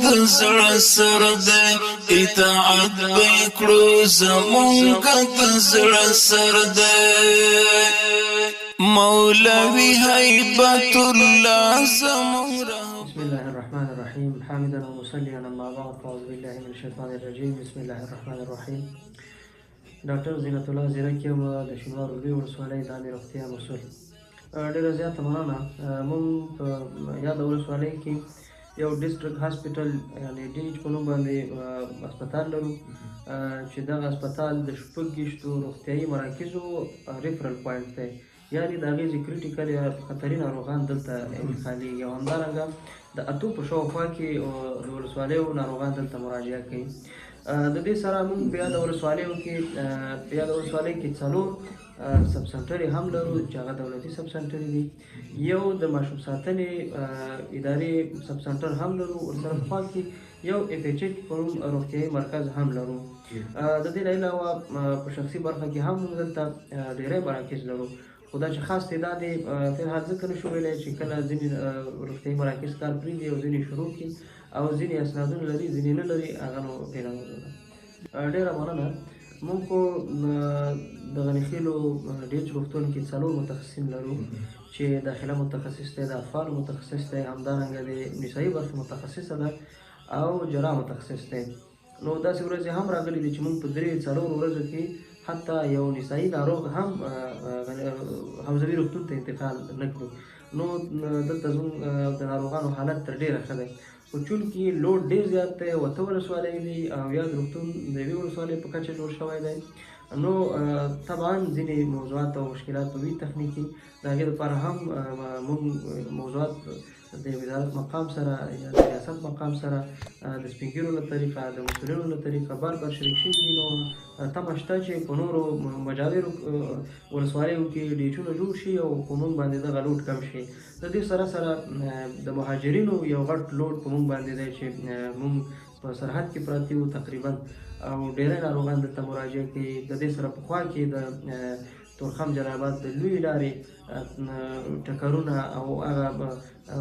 د زړه سره دی، اطاعت به کړو زمونږ د زړه سره دی. مولوي هیبت الله زمونږ. بسم الله الرحمن الرحیم، حامدا ومصلیا، اما بعد، فاعوذ بالله من الشیطان الرجیم، بسم الله الرحمن الرحیم. ډاکټر زینت الله زیرک یم، د شینوارو لوی ولسوالۍ د عامې روغتیا مسؤل. ډېره زیاته مننه. موږ په یاده ولسوالۍ کې یو ډیسټریکټ هاسپیټل یعنې ډي ایچ په نوم باندې هسپتال لرو چې دغه هسپتال د 26 روغتیایي مراکزو ریفرل پوینټ دی، یعنې د هغې کریټیکل یا خطري ناروغان دلته انتقالېږي او همدارنګه د 8 په شاوخوا کې د ولسوالیو ناروغان دلته مراجعه کوي. د دې سره موږ په یاده ولسوالیو کې په یاده ولسوالۍ کې 4 سب سنټرې هم لرو چې هغه دولتي سب سنټرې دي. یو د ماشوم ساتنې ادارې سب سنټر هم لرو، ورسره په خوا کې یو اف ایچ ایچ په نوم روغتیایي مرکز هم لرو. د دې نه علاوه په شخصي برخه کې هم موږ دلته ډېری مراکز لرو، خو دا چې خاص تعداد یې فلحال ځکه نه شو ویلی چې کله ځینې روغتیایي مراکز کار پرېږدي او ځینې شروع کړي او ځینې اسنادونه لري ځینې نه لري، هغه نو بېله موضوع ده. ډېره مننه. موږ خو د غني خېلو ډېر روغتون کې 4 متخصصین لرو چې داخله متخصص دی، د اطفالو متخصص دی، همدارنګه د نسایي برخې متخصصه ده او جراح متخصص دی. نو داسې ورځې هم راغلي دي چې موږ په 3-4 ورځو کې حتی یو نسایي ناروغ هم حوزوي روغتون ته انتقال نه کړو. نو دلته زموږ د ناروغانو حالت تر ډېره ښه دی، خو چونکې لوډ ډېر زیات دی، 8 ولسوالۍ دي او یاد روغتون د یوې ولسوالۍ په کچه جوړ شوی دی، نو طبعا ځینې موضوعات او مشکلات به وي تخنیکي، د هغې لپاره هم موږ موضوعات د وزارت مقام سره یا د ریاست مقام سره د سپینږیرو له طریقه د مسؤلینو له طریقه بار بار شریک شوي دي. نو تمه شته چې په نورو مجاورو ولسوالیو کې ډیچونه جوړ شي او په موږ باندې دغه لوډ کم شي. د دې سره سره د مهاجرینو یو غټ لوډ په موږ باندې دی چې موږ په سرحد کې پراته یو تقریبا او ډېری ناروغان دلته مراجعه کوي. د دې سره په خوا کې د تورخم جلال آباد د لویې لارې ټکرونه او هغه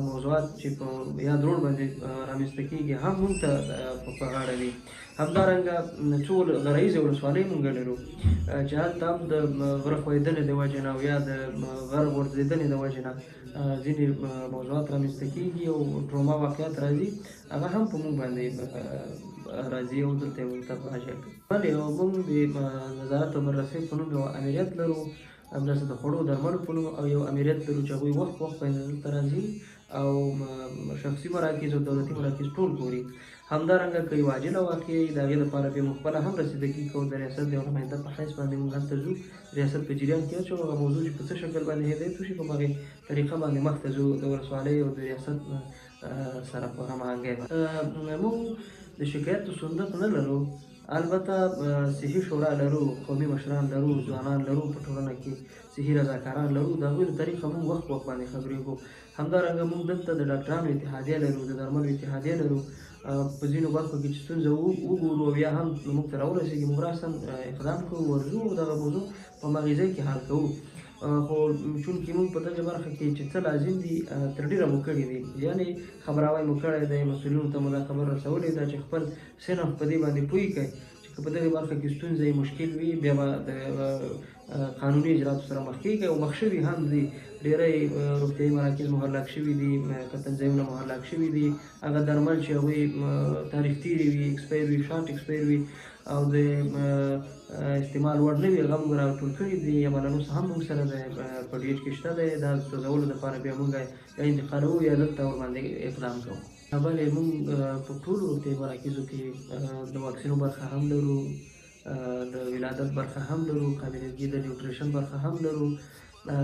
موضوعات چې په یاد روډ باندې رامنځته کېږي هم موږ ته په غاړه دي. همدارنګه څو غرایزې ولسوالۍ موږ لرو چې هلته هم د غره ښویېدنې د وجې نه او یا د غر غورځېدنې د وجې نه ځینې موضوعات رامنځته کېږي او ټروما واقعات راځي، هغه هم په موږ باندې راځي او دلته یې موږ ته مراجعه کوي. بلې موږ د نظارت او بررسۍ په نوم یو امریت لرو، همداسې د خوړو درملو په نوم او یو امریت لرو چې هغوی وخت وخت باندې دلته راځي او شخصي مراکز او دولتي مراکز ټول ګوري. همدارنګه که یو عاجله واقعه وي د هغې لپاره بیا موږ خپله هم رسیدګي کوو، د ریاست د یو نماینده په حیث باندې موږ هلته ځو، ریاست په جریان کې اچو، هغه موضوع چې په څه شکل باندې هدایت وشي په هماغې طریقه باندې مخته ځو د ولسوالۍ او د ریاست سره په هماهنګۍ باندې. موږ د شکایت صندوق نه لرو، البته صحي شورا لرو، قومي مشران لرو، ځوانان لرو، په ټولنه کې صحي رضاکاران لرو، د هغوی له طریقه موږ وخت وخت باندې خبرېږو. همدارنګه موږ دلته د ډاکټرانو اتحادیه لرو، د درملو اتحادیه لرو. په ځینو برخو کې چې ستونزه وګورو او یا هم موږ ته راورسېږي، موږ راساً اقدام کوو، ورځو او دغه موضوع په هماغې ځای کې حل کوو. خو چونکې موږ په دغه برخه کې چې څه لازم دي تر ډېره مو کړي دي، یعنې خبراوی مو کړی دی، مسؤلینو ته مو دا خبر رسولې ده چې خپل صنف په دې باندې پوه کړئ چې که په دغې برخه کې ستونزه یې مشکل وي، بیا به د قانوني اجراتو سره مخ کېږي او مخ شوي هم دي. ډېری روغتیایي مراکز مهرلاک شوي دي، کتنځایونه مهرلاک شوي دي. هغه درمل چې هغوی تاریخ تېري وي، اکسپایر وي، شارټ اکسپایر وي او د استعمال وړ نه وي، هغه موږ راټول کړي دي. عملاً اوس هم موږ سره د په ډي ایچ کې شته دی. دا سوځولو دپاره بیا موږ یا انتقالوو یا دلته ورباندې اقدام کوو. بلې موږ په ټولو روغتیایي مراکزو کې د واکسینو برخه هم لرو، د ولادت برخه هم لرو، قابلګي د نیوټریشن برخه هم لرو.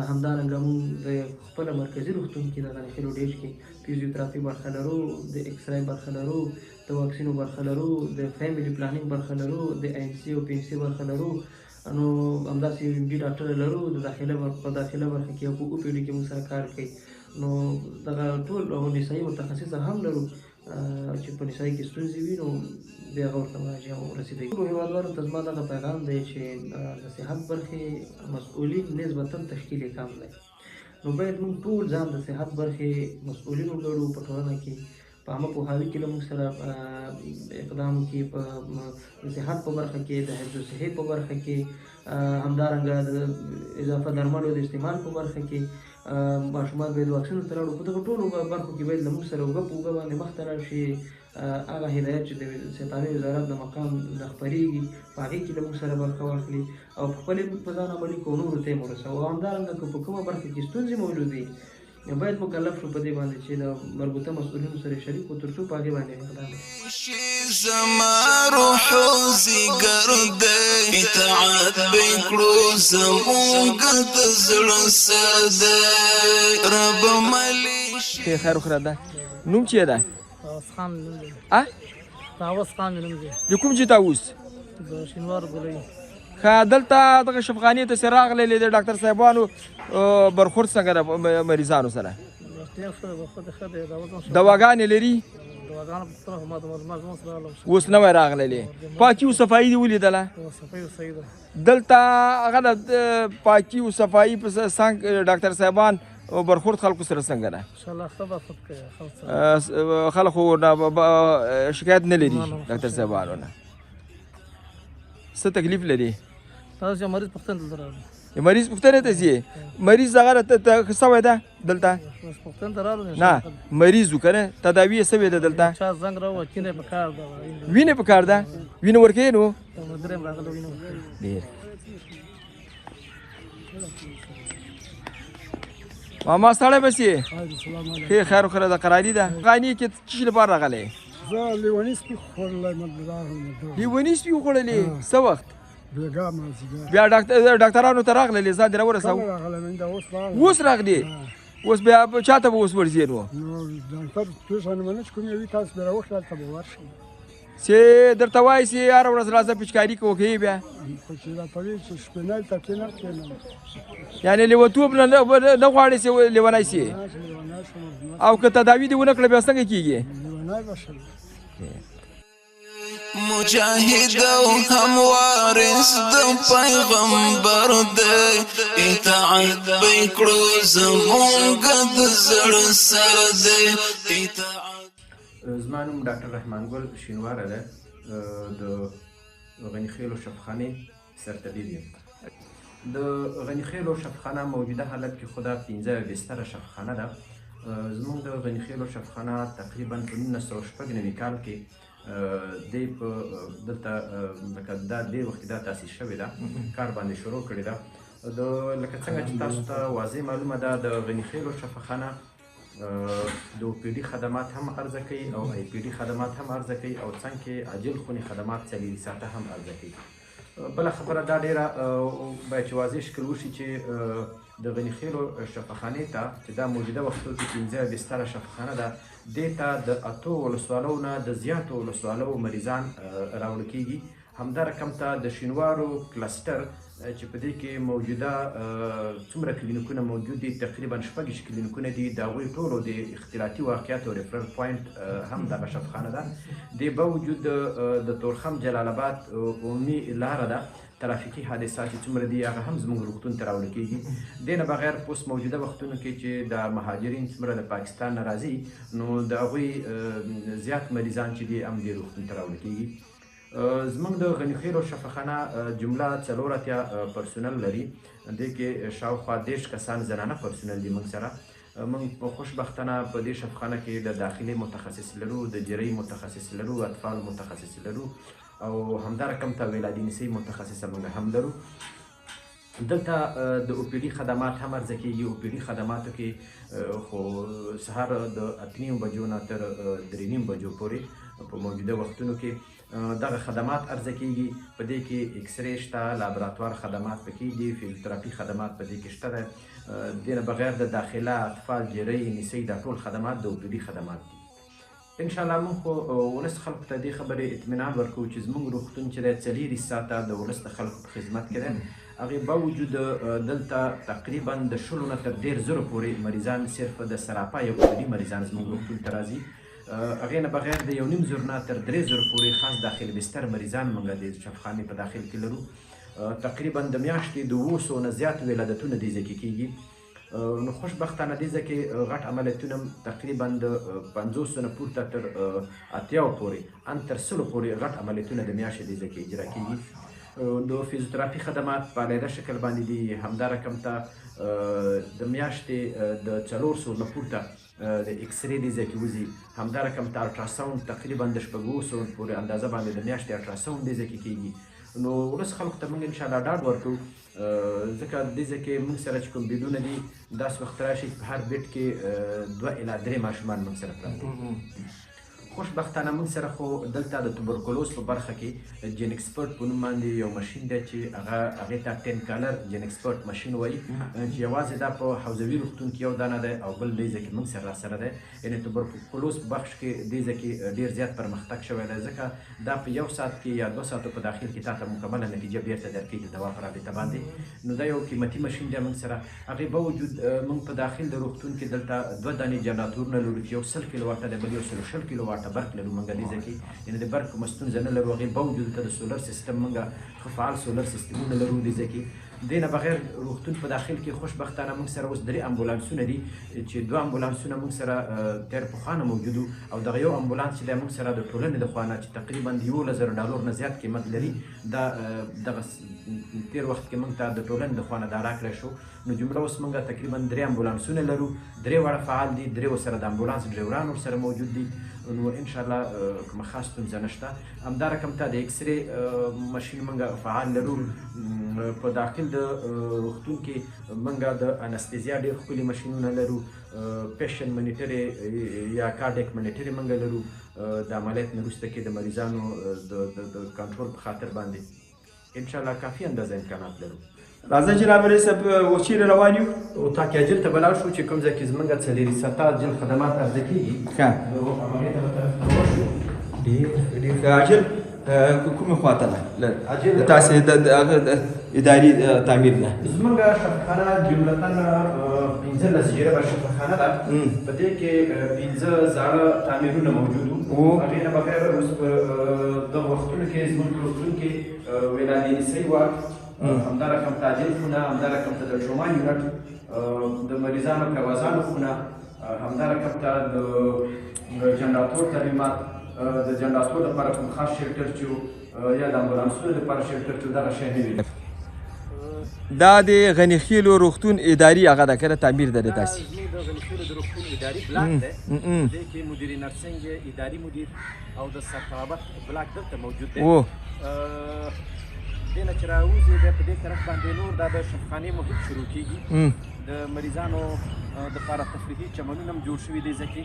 همدارنګه موږ د خپله مرکزي روغتون کې د غني خېلو ډیش کې فزیوتراپي برخه لرو، د اکسرای برخه لرو، د واکسینو برخه لرو، د فیملی پلانینګ برخه لرو، د این سی او پی سی برخه لرو. نو همداسې ایم ډي ډاکټر لرو، د داخله په داخله برخه کې او په او پي ډي کې موږ سره کار کوي. نو دغه ټول او نسایي متخصص هم لرو چې په نسایي کې ستونزې وي، نو بیا هغه ورته مراجعه ورسېدی. ټولو هېوادوالو ته زما دغه پیغام دی چې د صحت برخې مسؤلین نسبتاً تشکیل یې کم دی، نو باید موږ ټول ځان د صحت برخې مسؤلین وګڼو. په ټولنه کې په عامه پوهاوي کې له موږ سره اقدام وکړي، په صحت په برخه کې، د حفظ الصحې په برخه کې، همدارنګه د اضافه درملو د استعمال په برخه کې، ماشومان باید واکسینو ته راوړو. په دغو ټولو برخو کې باید له موږ سره اوږه په اوږه باندې مخته لاړ شي. هغه هدایت چې د سلطاني وزارت د مقام نه خپرېږي، په هغې کې له موږ سره برخه واخلي او په خپلې په ځان عملي کړو، نورو ته یې ورسوو. او همدارنګه که په کومه برخه کې ستونزې موجودې، باید مکلف شو په دې باندې چې د مربوطه مسؤلینو سره شریک کړو، تر څو په هغې باندې اقدام وکړي. زما روح ځیګر دی، اطاعت به کړو زمونږ د زړه سر دی، رب ملي. خیر خیر ده. نوم چی ده؟ طاووس خان نوم دی. ا طاووس خان نوم دی. د کوم چې طاووس؟ د شینوار ګلۍ. ښه، دلته دغه شفخانې ته چې راغلې د ډاکټر صاحبانو برخورد څنګه ده مریضانو سره؟ دواګانې لري؟ اوس نوی راغللې. پاکي او صفایي دې ولیدله؟ دلته هغه د پاکي او صفایي په څنګ ډاکټر صاحبان برخورد خلکو سره څنګه ده؟ خلک خو شکایت نه لري ډاکټر صاحبانو نه. څه تکلیف لري؟ تاسو مریض پوښتنه دلته راغلی. مریض پوښتنه ته ځي؟ مریض هغه ته ښه سوی ده دلته؟ پوښتنه ته راغلو. نه مریض و که نه، تداوي یې سوې ده دلته؟ چا زنګ راووه، کینه یې په کار ده. وینه په کار ده؟ وینه ورکوې نو؟ ملګری یم راغلی، وینه ورکوي. ډېر ماما ستړی به سي؟ ښې خیر وخیره ده، قراري ده. غاني کې څه شي لپاره راغلی؟ زه لیوني سپي خوړلی. لیوني سپي وخوړلې؟ څه وخت؟ بېګا مازدیګر. بیا ډاکټرانو ته راغللې، ځان دې راورساوه؟ اوس راغلې؟ اوس بیا چا ته به اوس ورځې نو؟ نو ډاکټر پېژنم نه چې کوم یو تاسو به راوښله، هلته به ورشم. چې درته وایي چې هره ورځ راځه پیچکاري کوه، کوې بیا؟ خو چې راته وایي چې شپېنۍ ته کښېنه، کښېنم. یعنې لیونتوب نه نه غواړې چې لیونی شې؟ او که تداوي دې ونه کړه بیا څنګه کېږي؟ لیونی به شم. مجاهد او هم وارث د پیغمبر دی، اطاعت به کړو زمونږ د زړه سر دی. زما نوم ډاکټر رحمان ګل شینواره ده، د غني خېلو شفخانې سرطبیب یم. د غني خېلو شفخانه موجوده حالت کې خو دا 5 بستره شفخانه ده. زموږ د غني خېلو شفخانه تقریبا په 1996 کال کې دی په دلته لکه دا ډېر وخت دا تاسیس شوې ده، کار باندې شروع کړې ده. د لکه څنګه چې تاسو ته واضح معلومه ده، د غني خېلو شفاخانه د او پي ډي خدمات هم عرضه کوي او آی پي ډي خدمات هم عرضه کوي او څنګ کې عاجل خونې خدمات 24 ساعته هم عرضه کوي. بله خبره دا ډېره باید چې واضح شکل وشي چې د غني خېلو شفاخانې ته چې دا موجوده وختو کې 5 بستره شفاخانه ده، دې ته د 8 ولسوالو نه د زیاتو ولسوالو مریضان راوړل کېږي. همدا رقم ته د شینوارو کلسټر چې په دې کې موجوده څومره کلینیکونه موجود دي، تقریبا 26 کلینیکونه دي، د هغوی ټولو د اختلاطي واقعاتو referral point هم دغه شفاخانه ده. دې باوجود د تورخم جلال آباد عمومي لاره ده، ترافیکي حادثات چې څومره دي هغه هم زموږ روغتون ته راوړل کېږي. دې نه بغیر په اوس موجوده وختونو کې چې د مهاجرین څومره د پاکستان نه راځي، نو د هغوی زیات مریضان چې دي هم دې روغتون ته راوړل کېږي. زموږ د غني خېلو شفاخانه جمله 84 پرسونل لري، دې کې شاوخوا 30 کسان زنانه پرسونل دي. موږ سره موږ خوشبختانه په دې شفاخانه کې د داخلي متخصص لرو، د جرۍ متخصص لرو، اطفال متخصص لرو، او همدا رقم ته ولادي نسي متخصصه موږ هم لرو. دلته د او پي ډي خدمات هم عرضه کېږي. او پي ډي خدماتو کې خو سهار د 8:30 بجو نه تر 3:30 بجو پورې په موجوده وختونو کې دغه خدمات عرضه کېږي. په دې کې اکسری شته، لابراتوار خدمات پکې دي، فزیوتراپي خدمات په دې کې شته دی. دې نه بغیر د داخله، اطفال، جرۍ، نسۍ دا ټول خدمات د او پي ډي خدمات دي. انشاءالله موږ خو ولس خلکو ته دې خبرې اطمینان ورکوو چې زموږ روغتون چې دی 24 ساعته د ولس د خلکو په خدمت کې دی. هغې باوجود دلته تقریبا د 20 نه تر 30 زرو پورې مریضان صرف د سراپا یو او پي ډي مریضان زموږ روغتون ته راځي. هغې نه بغیر د 1500 نه تر 3000 پورې خاص داخل بستر مریضان موږ د شفاخانې په داخل کې لرو. تقریبا د میاشتې د 700 نه زیات ولادتونه دې ځای کې کېږي. نو خوشبختانه دې ځای کې غټ عملیاتونه هم تقریبا د 50 نه پورته تر 80 پورې ان تر 100 پورې غټ عملیاتونه د میاشتې دې ځای کې اجرا کېږي. د فزیوتراپي خدمات په علیحده شکل باندې دي. همدا رقم ته د میاشتې د 400 نه پورته د اکسری دې ځای کې وځي. همدا رقم ته الټراساوند تقریبا د 600 پورې اندازه باندې د میاشتې الټراساوند دې ځای کې کېږي. نو ولس خلکو ته موږ انشاءالله ډاډ ورکوو، ځکه دې ځای کې موږ سره چې کوم بیډونه دي داسې وخت راشي چې په هر بیډ کې 2 الی 3 ماشومان موږ سره پراته دي. خوشبختانه موږ سره خو دلته د توبرکلوز په برخه کې GeneXpert په نوم باندې یو ماشین دی چې هغه هغې ته 10 color GeneXpert ماشین وایي، چې یوازې دا په حوزوي روغتون کې یو دانه دی او بل دې ځای کې موږ سره راسره دی. یعنې توبرکلوز په بخش کې دې ځای کې ډېر زیات پرمختګ شوی دی، ځکه دا په 1 ساعت کې یا 2 ساعتو په داخل کې تا ته مکمله نتیجه بیرته درکوي د دوا په رابطه باندې. نو دا یو قیمتي ماشین دی موږ سره. هغې باوجود موږ په داخل د روغتون کې دلته 2 دانې جنراتورونه لرو چې یو 100 کیلو واټه دی بل یو 120 کیلو واټه برق لرو موږ دې ځای کې، یعنې د برق کومه ستونزه نه لرو. هغې باوجود دلته د سولر سیستم موږ ښه فعال سولر سیستمونه لرو دې ځای کې. دې نه بغیر روغتون په داخل کې خوشبختانه موږ سره اوس 3 امبولانسونه دي چې 2 امبولانسونه موږ سره تېر پخوا نه موجود وو، او دغه یو امبولانس چې دی موږ سره د ټولنې د خوا نه چې تقریبا د 11,000 ډالر نه زیات قیمت لري، دا دغه تېر وخت کې موږ ته د ټولنې د خوا نه دا راکړی شو. نو جمله اوس موږ تقریبا 3 امبولانسونه لرو، 3 واړه فعال دي، 3 ورسره د امبولانس ډریوران ورسره موجود دي. نو انشاءالله کومه خاص ستونزه نشته. همدا رقم ته د اکسری ماشین موږ فعال لرو. په داخل د روغتون کې موږ د انستیزیا ډېر ښکلي ماشینونه لرو، patient monitor یا cardiac monitor موږ لرو د عملیات نه وروسته کې د مریضانو د کنټرول په خاطر باندې انشاءالله کافي اندازه امکانات لرو. راځه جناب رئیس صاحب، اوس چیرې روان یو؟ اتاق عاجل ته به لاړ شو چې کوم ځای کې زموږ 24 ساعته عاجل خدمات عرضه کېږي. ښه، نو هغې ته به طرف ته ورشو. ډېر ډېر ښه. عاجل کومې خوا ته ده؟ عاجل د تاسې د هغه د اداري تعمیر نه؟ زموږ شفاخانه جملتاً 15 جریبه شفاخانه ده. په دې کې 5 زاړه تعمیرونه موجود وو. هغې نه بغیر اوس په دغه وختونو کې زموږ په روغتون کې ولادي نسۍ وارډ، همدا رقم تعجیل خونه، همدا رقم ته د trauma unit، د مریضانو کوازانو خونه، همدا رقم ته د جنراتور ترمیمات، د جنراتور لپاره کوم خاص shelter چې یا د امبولانسونو لپاره shelter چې دغه شی نه وي. دا د غني خېلو روغتون اداري هغه ده که نه تعمیر ده د تاسې؟ زموږ د غني خېلو د روغتون اداري بلاک دی. دې کې مدیر نرسنګ، اداري مدیر او د سرطرابت بلاک دلته موجود دی. دې نه چې راوځي بیا په دې طرف باندې نور دا د شفخانې محیط شروع کېږي. د مریضانو دپاره تفریحي چمنونه هم جوړ شوي دي ځکه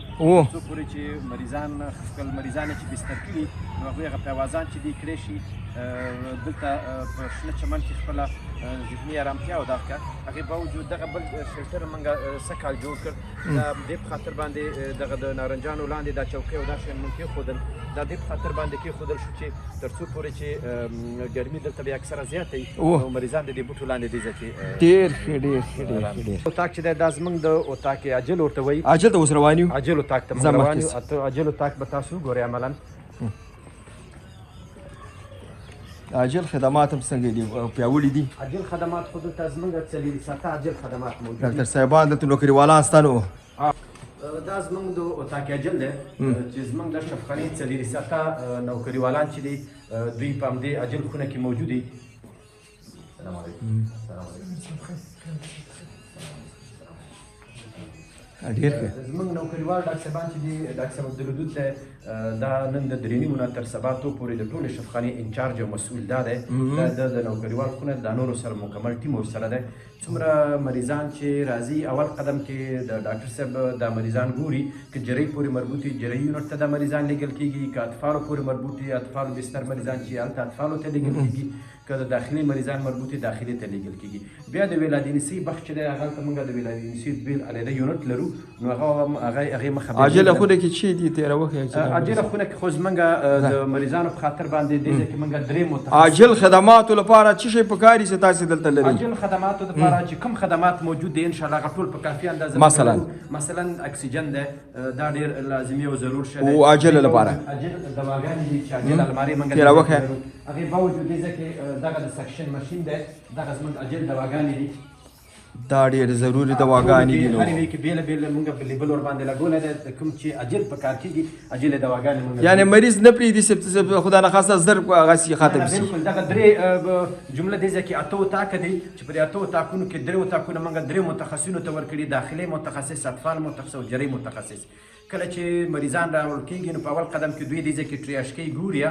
څو پورې چې مریضان خپل مریضان چې بستر کړي نو هغوی هغه پیوازان چې دی کړی شي دلته په شنه چمن کې خپله ذهني ارامتیا او دغه هغې باوجود دغه بل شیلټر موږ سږ کال جوړ کړ. دا دې په خاطر باندې دغه د نارنجانو لاندې دا چوکۍ او دا شیان موږ کېښودل، دا دې په خاطر باندې کېښودل شو چې تر څو پورې چې ګرمي دلته بیا اکثره زیاته وي نو مریضان د دې بوټو لاندې دې ځای کې. ډېر ښه ډېر ښه ډېر ښه ډېر. اتاق چې دی دا زموږ د اتاق عاجل ورته وایي. عاجل ته اوس روان یو. عاجل اتاق ته موږ روان یو. عاجل اتاق به تاسو وګورئ. عملاً عاجل خدمات هم څنګه دي، پیاوړي دي؟ عاجل خدمات خو دلته زموږ 24 ساعته عاجل خدمات موجود دي. ډاکټر صاحبان دلته نوکریوالان شته نو. دا زموږ د اتاق عاجل دی چې زموږ د شفخانې 24 ساعته نوکریوالان چې دي دوی په همدې عاجل خونه کې موجود دي. سلام علیکم. سلام علیکم. ډېر ښه. زموږ نوکریوال ډاکټر صاحبان چې دي، ډاکټر صاحب عبدالودود دی، دا نن د 3.5 نه تر سبا تو پورې د ټولې شفخانې انچارج او مسؤل دا دی. دا د نوکریوال خونه دا نورو سره مکمل ټیم ورسره دی. څومره مریضان چې راځي اول قدم کې د ډاکټر صاحب دا مریضان ګوري، که جرۍ پورې مربوط وي جرۍ یونټ ته دا مریضان لیږل کېږي، که اطفالو پورې مربوط وي اطفالو بستر مریضان چې هلته اطفالو ته لیږل کېږي، که د داخلي مریضان مربوط وي داخلي ته لیږل کېږي. بیا د ولادینسي بخش چې دی هغه هلته موږ د ولادینسي بېل علیحده یونټ لرو، نو هغه هم هغې مخه بیا عاجله خونه کې چې دي تېره وښیه چې عاجله خونه کې خو زموږ د مریضانو په خاطر باندې دې ځای کې موږ درې متخصص عاجل خدماتو لپاره څه شی پکار دي چې تاسې دلته لرئ؟ عاجل خدماتو لپاره چې کوم خدمات موجود دي انشاءالله هغه ټول په کافي اندازه مثلا اکسیجن دی، دا ډېر لازمي او ضرور شی دی او عاجله لپاره عاجل دواګانې دي چې عاجل المارۍ موږ تېره وښیه. هغې باوجود دې ځای کې دغه د سکشن ماشین دی، دغه زموږ عاجل دواګانې دي. دا ډېر ضروري دواګانې دي. نو هر یوې کې بېلابېل موږ لیبل ورباندې لګولی دی، کوم چې عاجل په کار کېږي عاجلې دواګانې موږ یعنې مریض نه پرېږدي چې خدا نخواسته زر هغسې ختم شي. بلکل دغه درې جمله دې ځای کې 8 اتاقه دي چې په دې 8 اتاقونو کې 3 اتاقونه موږ 3 متخصصینو ته ورکړي، داخلي متخصص، اطفال متخصص او جرۍ متخصص. کله چې مریضان راوړل کېږي نو په اول قدم کې دوی دې ځای کې ټریاژ کوي ګوري،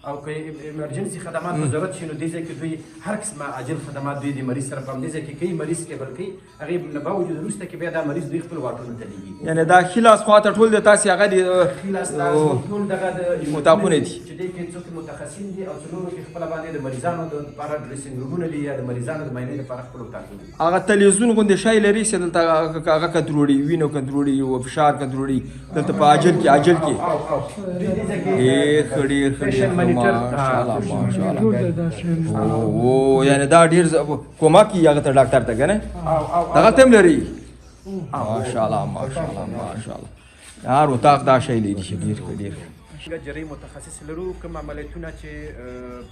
او که ایمرجنسي خدماتو ضرورت شي نو دې ځای کې دوی هر قسمه عاجل خدمات دوی د مریض سره په همدې ځای کې کوي، مریض سټیبل کوي. هغې نه باوجود وروسته کې بیا دا مریض دوی خپل واټونو ته لېږي. یعنې دا ښي لاس خواته ټول د تاسې هغه دي ښي لاس ته ټول دغه د اتاقونه دي چې دې کې څوک متخصصین دي او څلورو کې خپله باندې د مریضانو دپاره ډریسینګ رومونه دي یا د مریضانو د معاینې لپاره خپل اتاقونه دي. هغه تلویزیون غوندې شی لري چې دلته هغه کنټرولوي، وینه کنټرولوي او فشار کنټرولوي دلته په عاجل کې. عاجل کې ډېر ښه ډېر ښه ډېر ښه ماشاءالله ماشاءالله. او یعنې دا ډېر کومک کوي هغه ته ډاکټر ته که نه، دغه ته هم لري. ماشاءالله ماشاءالله ماشاءالله. هر اتاق دا شی لري چې ډېر ښه ډېر ښه. جرۍ متخصص لرو، کوم عملیاتونه چې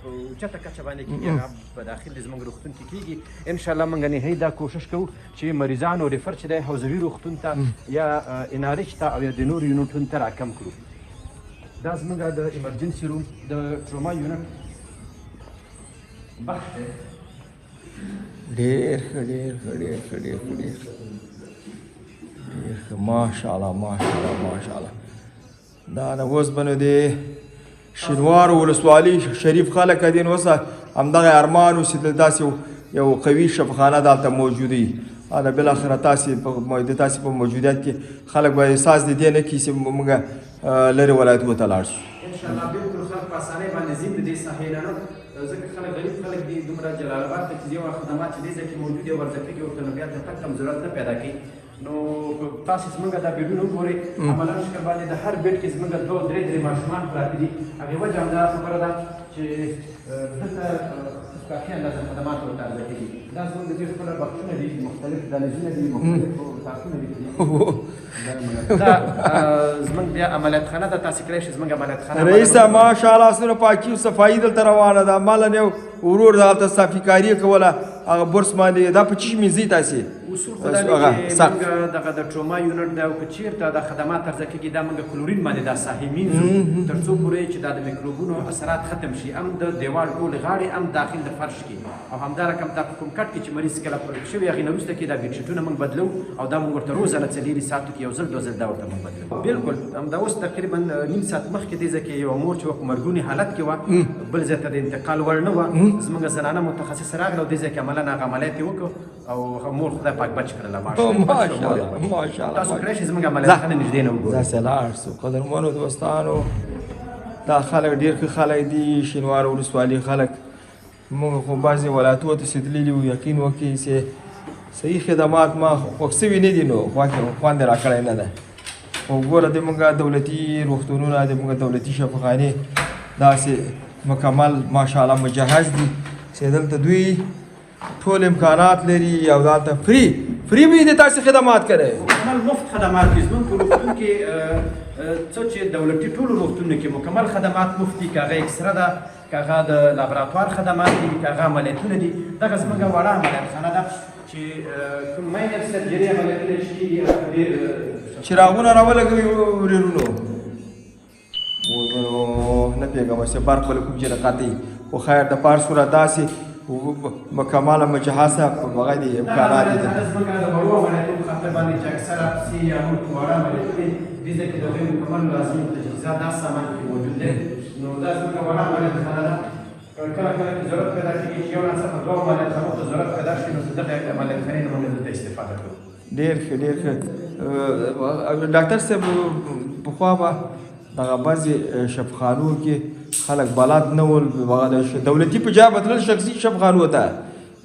په اوچته کچه باندې کېږي هغه په داخل د زموږ روغتون کې کېږي. انشاءالله موږ نهایي دا کوشش کوو چې مریضانو ریفر چې دی حوزوي روغتون ته یا ان ار اچ ته او یا د نورو یونټونو ته راکم کړو. دا زموږ د ایمرجنسي روم د ټروما یونټ بخش دی. ډېر ښه ډېر ښه ډېر ښه ډېر ښه ډېر ښه ډېر ښه ماشاءالله ماشاءالله ماشاءالله. دا د اوس به نو د شینوارو ولسوالي شریف خلک دي، نو اوس همدغه ارمان و چې دلته داسې یو قوي شفخانه دلته موجود وي. دا بالاخره تاسې د تاسې په موجودیت کې خلک به احساس د دې نه کړي چې موږ لرې ولایتونو ته لاړ شو. انشاءالله بلکل خلک په اسانۍ باندې ځي د دې ساحې نه، نو ځکه خلک غریب خلک دي، دومره جلال اباد ته چې یو خدمات چې دې ځای کې موجود دي ورته کېږي ورته نو بیا د تګ ته هم ضرورت نه پیدا کوي. نو تاسې زمونږ دا بیډونه وګورئ، عملاً شکل باندې د هر بیډ کې زمونږ 2 3 3 ماشومان پراته دي. هغې وجه همدا خبره ده چې دلته کافي اندازه خدمات ورته عرضه کېږي. دا زمونږ د دې خپله بخشونه دي، مختلف دهلیزونه دي، مختلف اتاقونه دي. دا زمونږ بیا عملیات خانه ده، تاسې کړی شئ زمونږ عملیات خانه. رئیسه ماشاءالله څومره پاکي او صفایي دلته روانه ده. مالا یو ورور دلته صافي کاري کوله هغه برس باندې، دا په څه شي مینځئ تاسې؟ اصول خو دا دی چې موږ دغه د ټروما یونټ دی او که چېرته دا خدمات عرضه کېږي دا موږ کلورین باندې دا ساحې مینځو تر څو پورې چې دا د میکروبونو اثرات ختم شي، هم د دیوال ټولې غاړې هم داخل د فرش کې، او همدا رقم دا په کوم کټ کې چې مریض کله پرک شوی هغې نه وروسته کې دا بیډشیټونه موږ بدلو او دا موږ ورته روزانه 4 ساعتو کې یو ځل 2 ځل دا ورته موږ بدلو. بلکل همدا اوس تقریبا نیم ساعت مخکې دې ځای کې یوه مور چې وه په مرګوني حالت کې وه، بل ځای ته د انتقال وړ نه وه، زموږ زنانه متخصص راغله او دې ځای کې عملاً هغه عملیات یې وکړو او مور خدای پاک بچ کړله. ماشاءالله ماشاءالله. تاسو کړی شئ زموږ عملیات خانه نږدې نه وګورئ. داسې لاړ شو قدرمنو دوستانو. دا خلک ډېر ښه خلک دي، شینوار ولسوالي خلک. موږ خو بعضې ولایتو ته چې تللي وو، یقین وکړئ چې صحیح خدمات ما خوښ سوي نه دي، نو خوند یې راکړی نه دی. خو ګوره د موږ دولتي روغتونونه، د موږ دولتي شفاخانې داسې مکمل ماشاءالله مجهز دي چې دلته دوی ټول امکانات لري او دلته free به د تاسې خدمات کوي. مکمل مفت خدمات دي. زموږ په روغتون کې څه چې دولتي ټولو روغتونو کې مکمل خدمات مفت دي، که هغه اکسره ده، که هغه د لابراتوار خدمات دي، که هغه عملیاتونه دي. دغه زموږ وړه عملیاتخانه ده چې کوم minor surgery عملیاتونه چې کېږي هغه په دې چراغونه راولګوي ورېرونو. نه پوهېږم چې برق به له کوم ځای نه قطع، خو خیر د په هر صورت داسې مکمله مجهزه په هغه دي امکانات دي. دا زموږ د وړو عملیاتو په خاطر باندې چې اکثره پسې یا نور کوم واړه عملیاتونه دي، دې ځای کې د هغوی مکمل لازمي تجهیزات دا سامان پکې موجود دی. نو دا زموږ وړه عملیاتخانه ده. کله کله کې ضرورت پیدا کېږي چې یو ناڅاپه دوه عملیاتخانو ته ضرورت پیدا شي، نو د دغه عملیاتخانې نه موږ دلته استفاده کوو. ډېر ښه، ډېر ښه. ډاکټر صاحب، پخوا به دغه بعضې شفخانو کې خلک بلد نه ول، هغه د دولتي په جای به تلل شخصي شفخانو ته،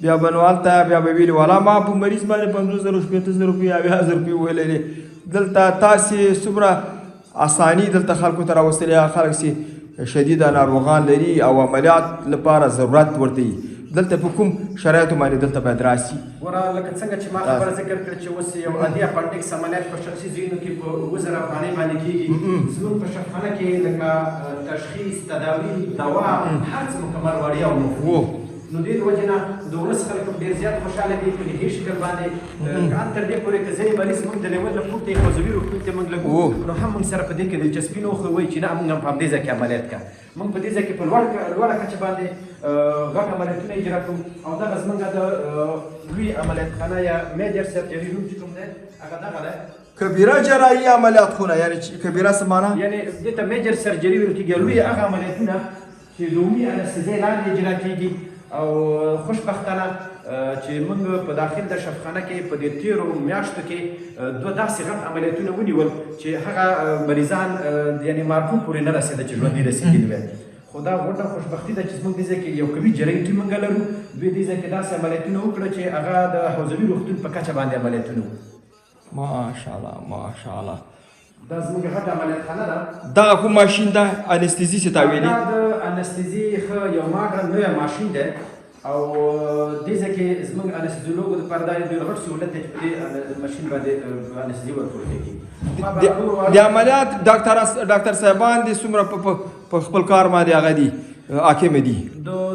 بیا به نو هلته بیا به ویلي والا ما په مریض باندې 50,000 60,000 روپۍ 70,000 روپۍ ویلې. دلته تاسې څومره اساني دلته خلکو ته راوستلې، هغه خلک چې شدیده ناروغان لري او عملیات لپاره ضرورت ورته وي، دلته په کوم شرایطو باندې دلته باید راسي؟ ګوره لکه څنګه چې ما خبره ذکر کړه چې اوس یو عادي اپنډکس عملیات په شخصي ځایونو کې په 7000 افغانۍ باندې کېږي. زموږ په شفخانه کې لکه تشخیص، تداوي، دوا، هر څه مکمل وړیا او مفت. نو دې د وجې نه د ولس خلک هم ډېر زیات خوشحاله دي په دې شکل باندې. که ان تر دې پورې که ځینې مریض موږ د لیول نه پورته یې حوزوي روغتون ته موږ لګو، نو هم موږ سره په دې کې دلچسپي نه وښوي، وایي چې نه موږ هم په همدې ځای کې عملیات کړه. موږ په دې ځای کې په لوړه کچه باندې غټ عملیاتونه اجرا کوو. او دغه زموږ د لوی عملیاتخانه یا major surgery room چې کوم دی هغه دغه دی. کبیره جراحي عملیات خونه، یعنې چې کبیره څه معنا؟ یعنې دې ته major surgery ویل کېږي، لوی هغه عملیاتونه چې د عمومي انستیزۍ لاندې اجرا کېږي. او خوشبختانه چې موږ په داخل د شفخانه کې په دې تېرو میاشتو کې دوه داسې غټ عملیاتونه ونیول چې هغه مریضان یعنې مارکو پورې نه رسېده چې ژوندي رسېدلي وای. خو دا غوټه خوشبختي ده چې زموږ دې ځای کې یو قوي جراحي ټیم موږ لرو، دوی دې ځای کې داسې عملیاتونه وکړه چې هغه د حوزوي روغتون په کچه باندې عملیاتونه وو. ماشاءالله ماشاءالله. دا زموږ غټه عملیاتخانه ده. دغه کوم ماشین ده؟ انستیزي څه تا ویلي؟ دا د انستیزي ښه یو ماډرن نوی ماشین دی او دې ځای کې زموږ انستیزیولوګو دپاره دا یو ډېر غټ سهولت دی چې په دې ماشین باندې انستیزي ورکول کېږي. د عملیات ډاکټر صاحبان دي څومره په خپل کار باندې هغه دي حاکم دي؟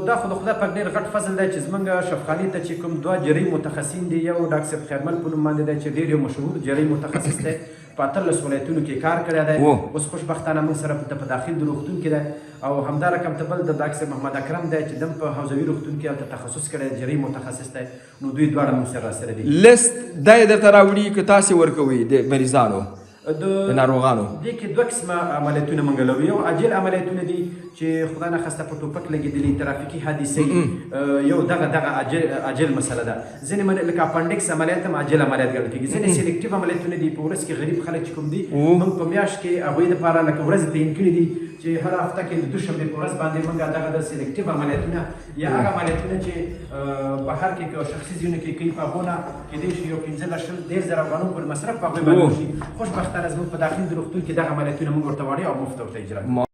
دا خو د خدای پاک ډېر غټ فضل دی چې زموږ شفخانې ته چې کوم دوه جري متخصصین دي، یو ډاکټر صاحب خیرمل په نوم باندې دی چې ډېر یو مشهور جري متخصص دی، په 18 ولایتونو کې کار کړی دی، اوس خوشبختانه موږ سره په داخل د روغتون کې دی. او همدا رقم ته بل د ډاکټر صاحب محمد اکرم دی چې دم په حوزوي روغتون کې هلته تخصص کړی، جري متخصص دی، نو دوی دواړه موږ سره راسره دي. لیست دی درته راوړي که تاسې ورکوئ د مریضانو د ناروغانو؟ دې کې دوه قسمه عملیاتونه موږ لرو. یو عاجل عملیاتونه دي چې خدای نخواسته په ټوپک لګېدلي، ترافیکي حادثې، یو دغه عاجل مسله ده. ځینې لکه اپنډکس عملیات هم عاجل عملیات ګڼل کېږي. ځینې selective عملیاتونه دي په ورځ کې غریب خلک چې کوم دي، موږ په میاشت کې هغوی دپاره لکه ورځې تعین کړي دي چې هره هفته کې د دوشنبې په ورځ باندې موږ دغه د selective عملیاتونه یا هغه عملیاتونه چې بهر کې که شخصي ځایونو کې کوي په هغو نه کېدای شي یو 15 20 30 زره افغانو پورې مصرف په هغوی باندې وشي. خوشبختانه زموږ په داخل د روغتون کې دغه عملیاتونه موږ ورته وړي او مفته ورته اجرا کوو.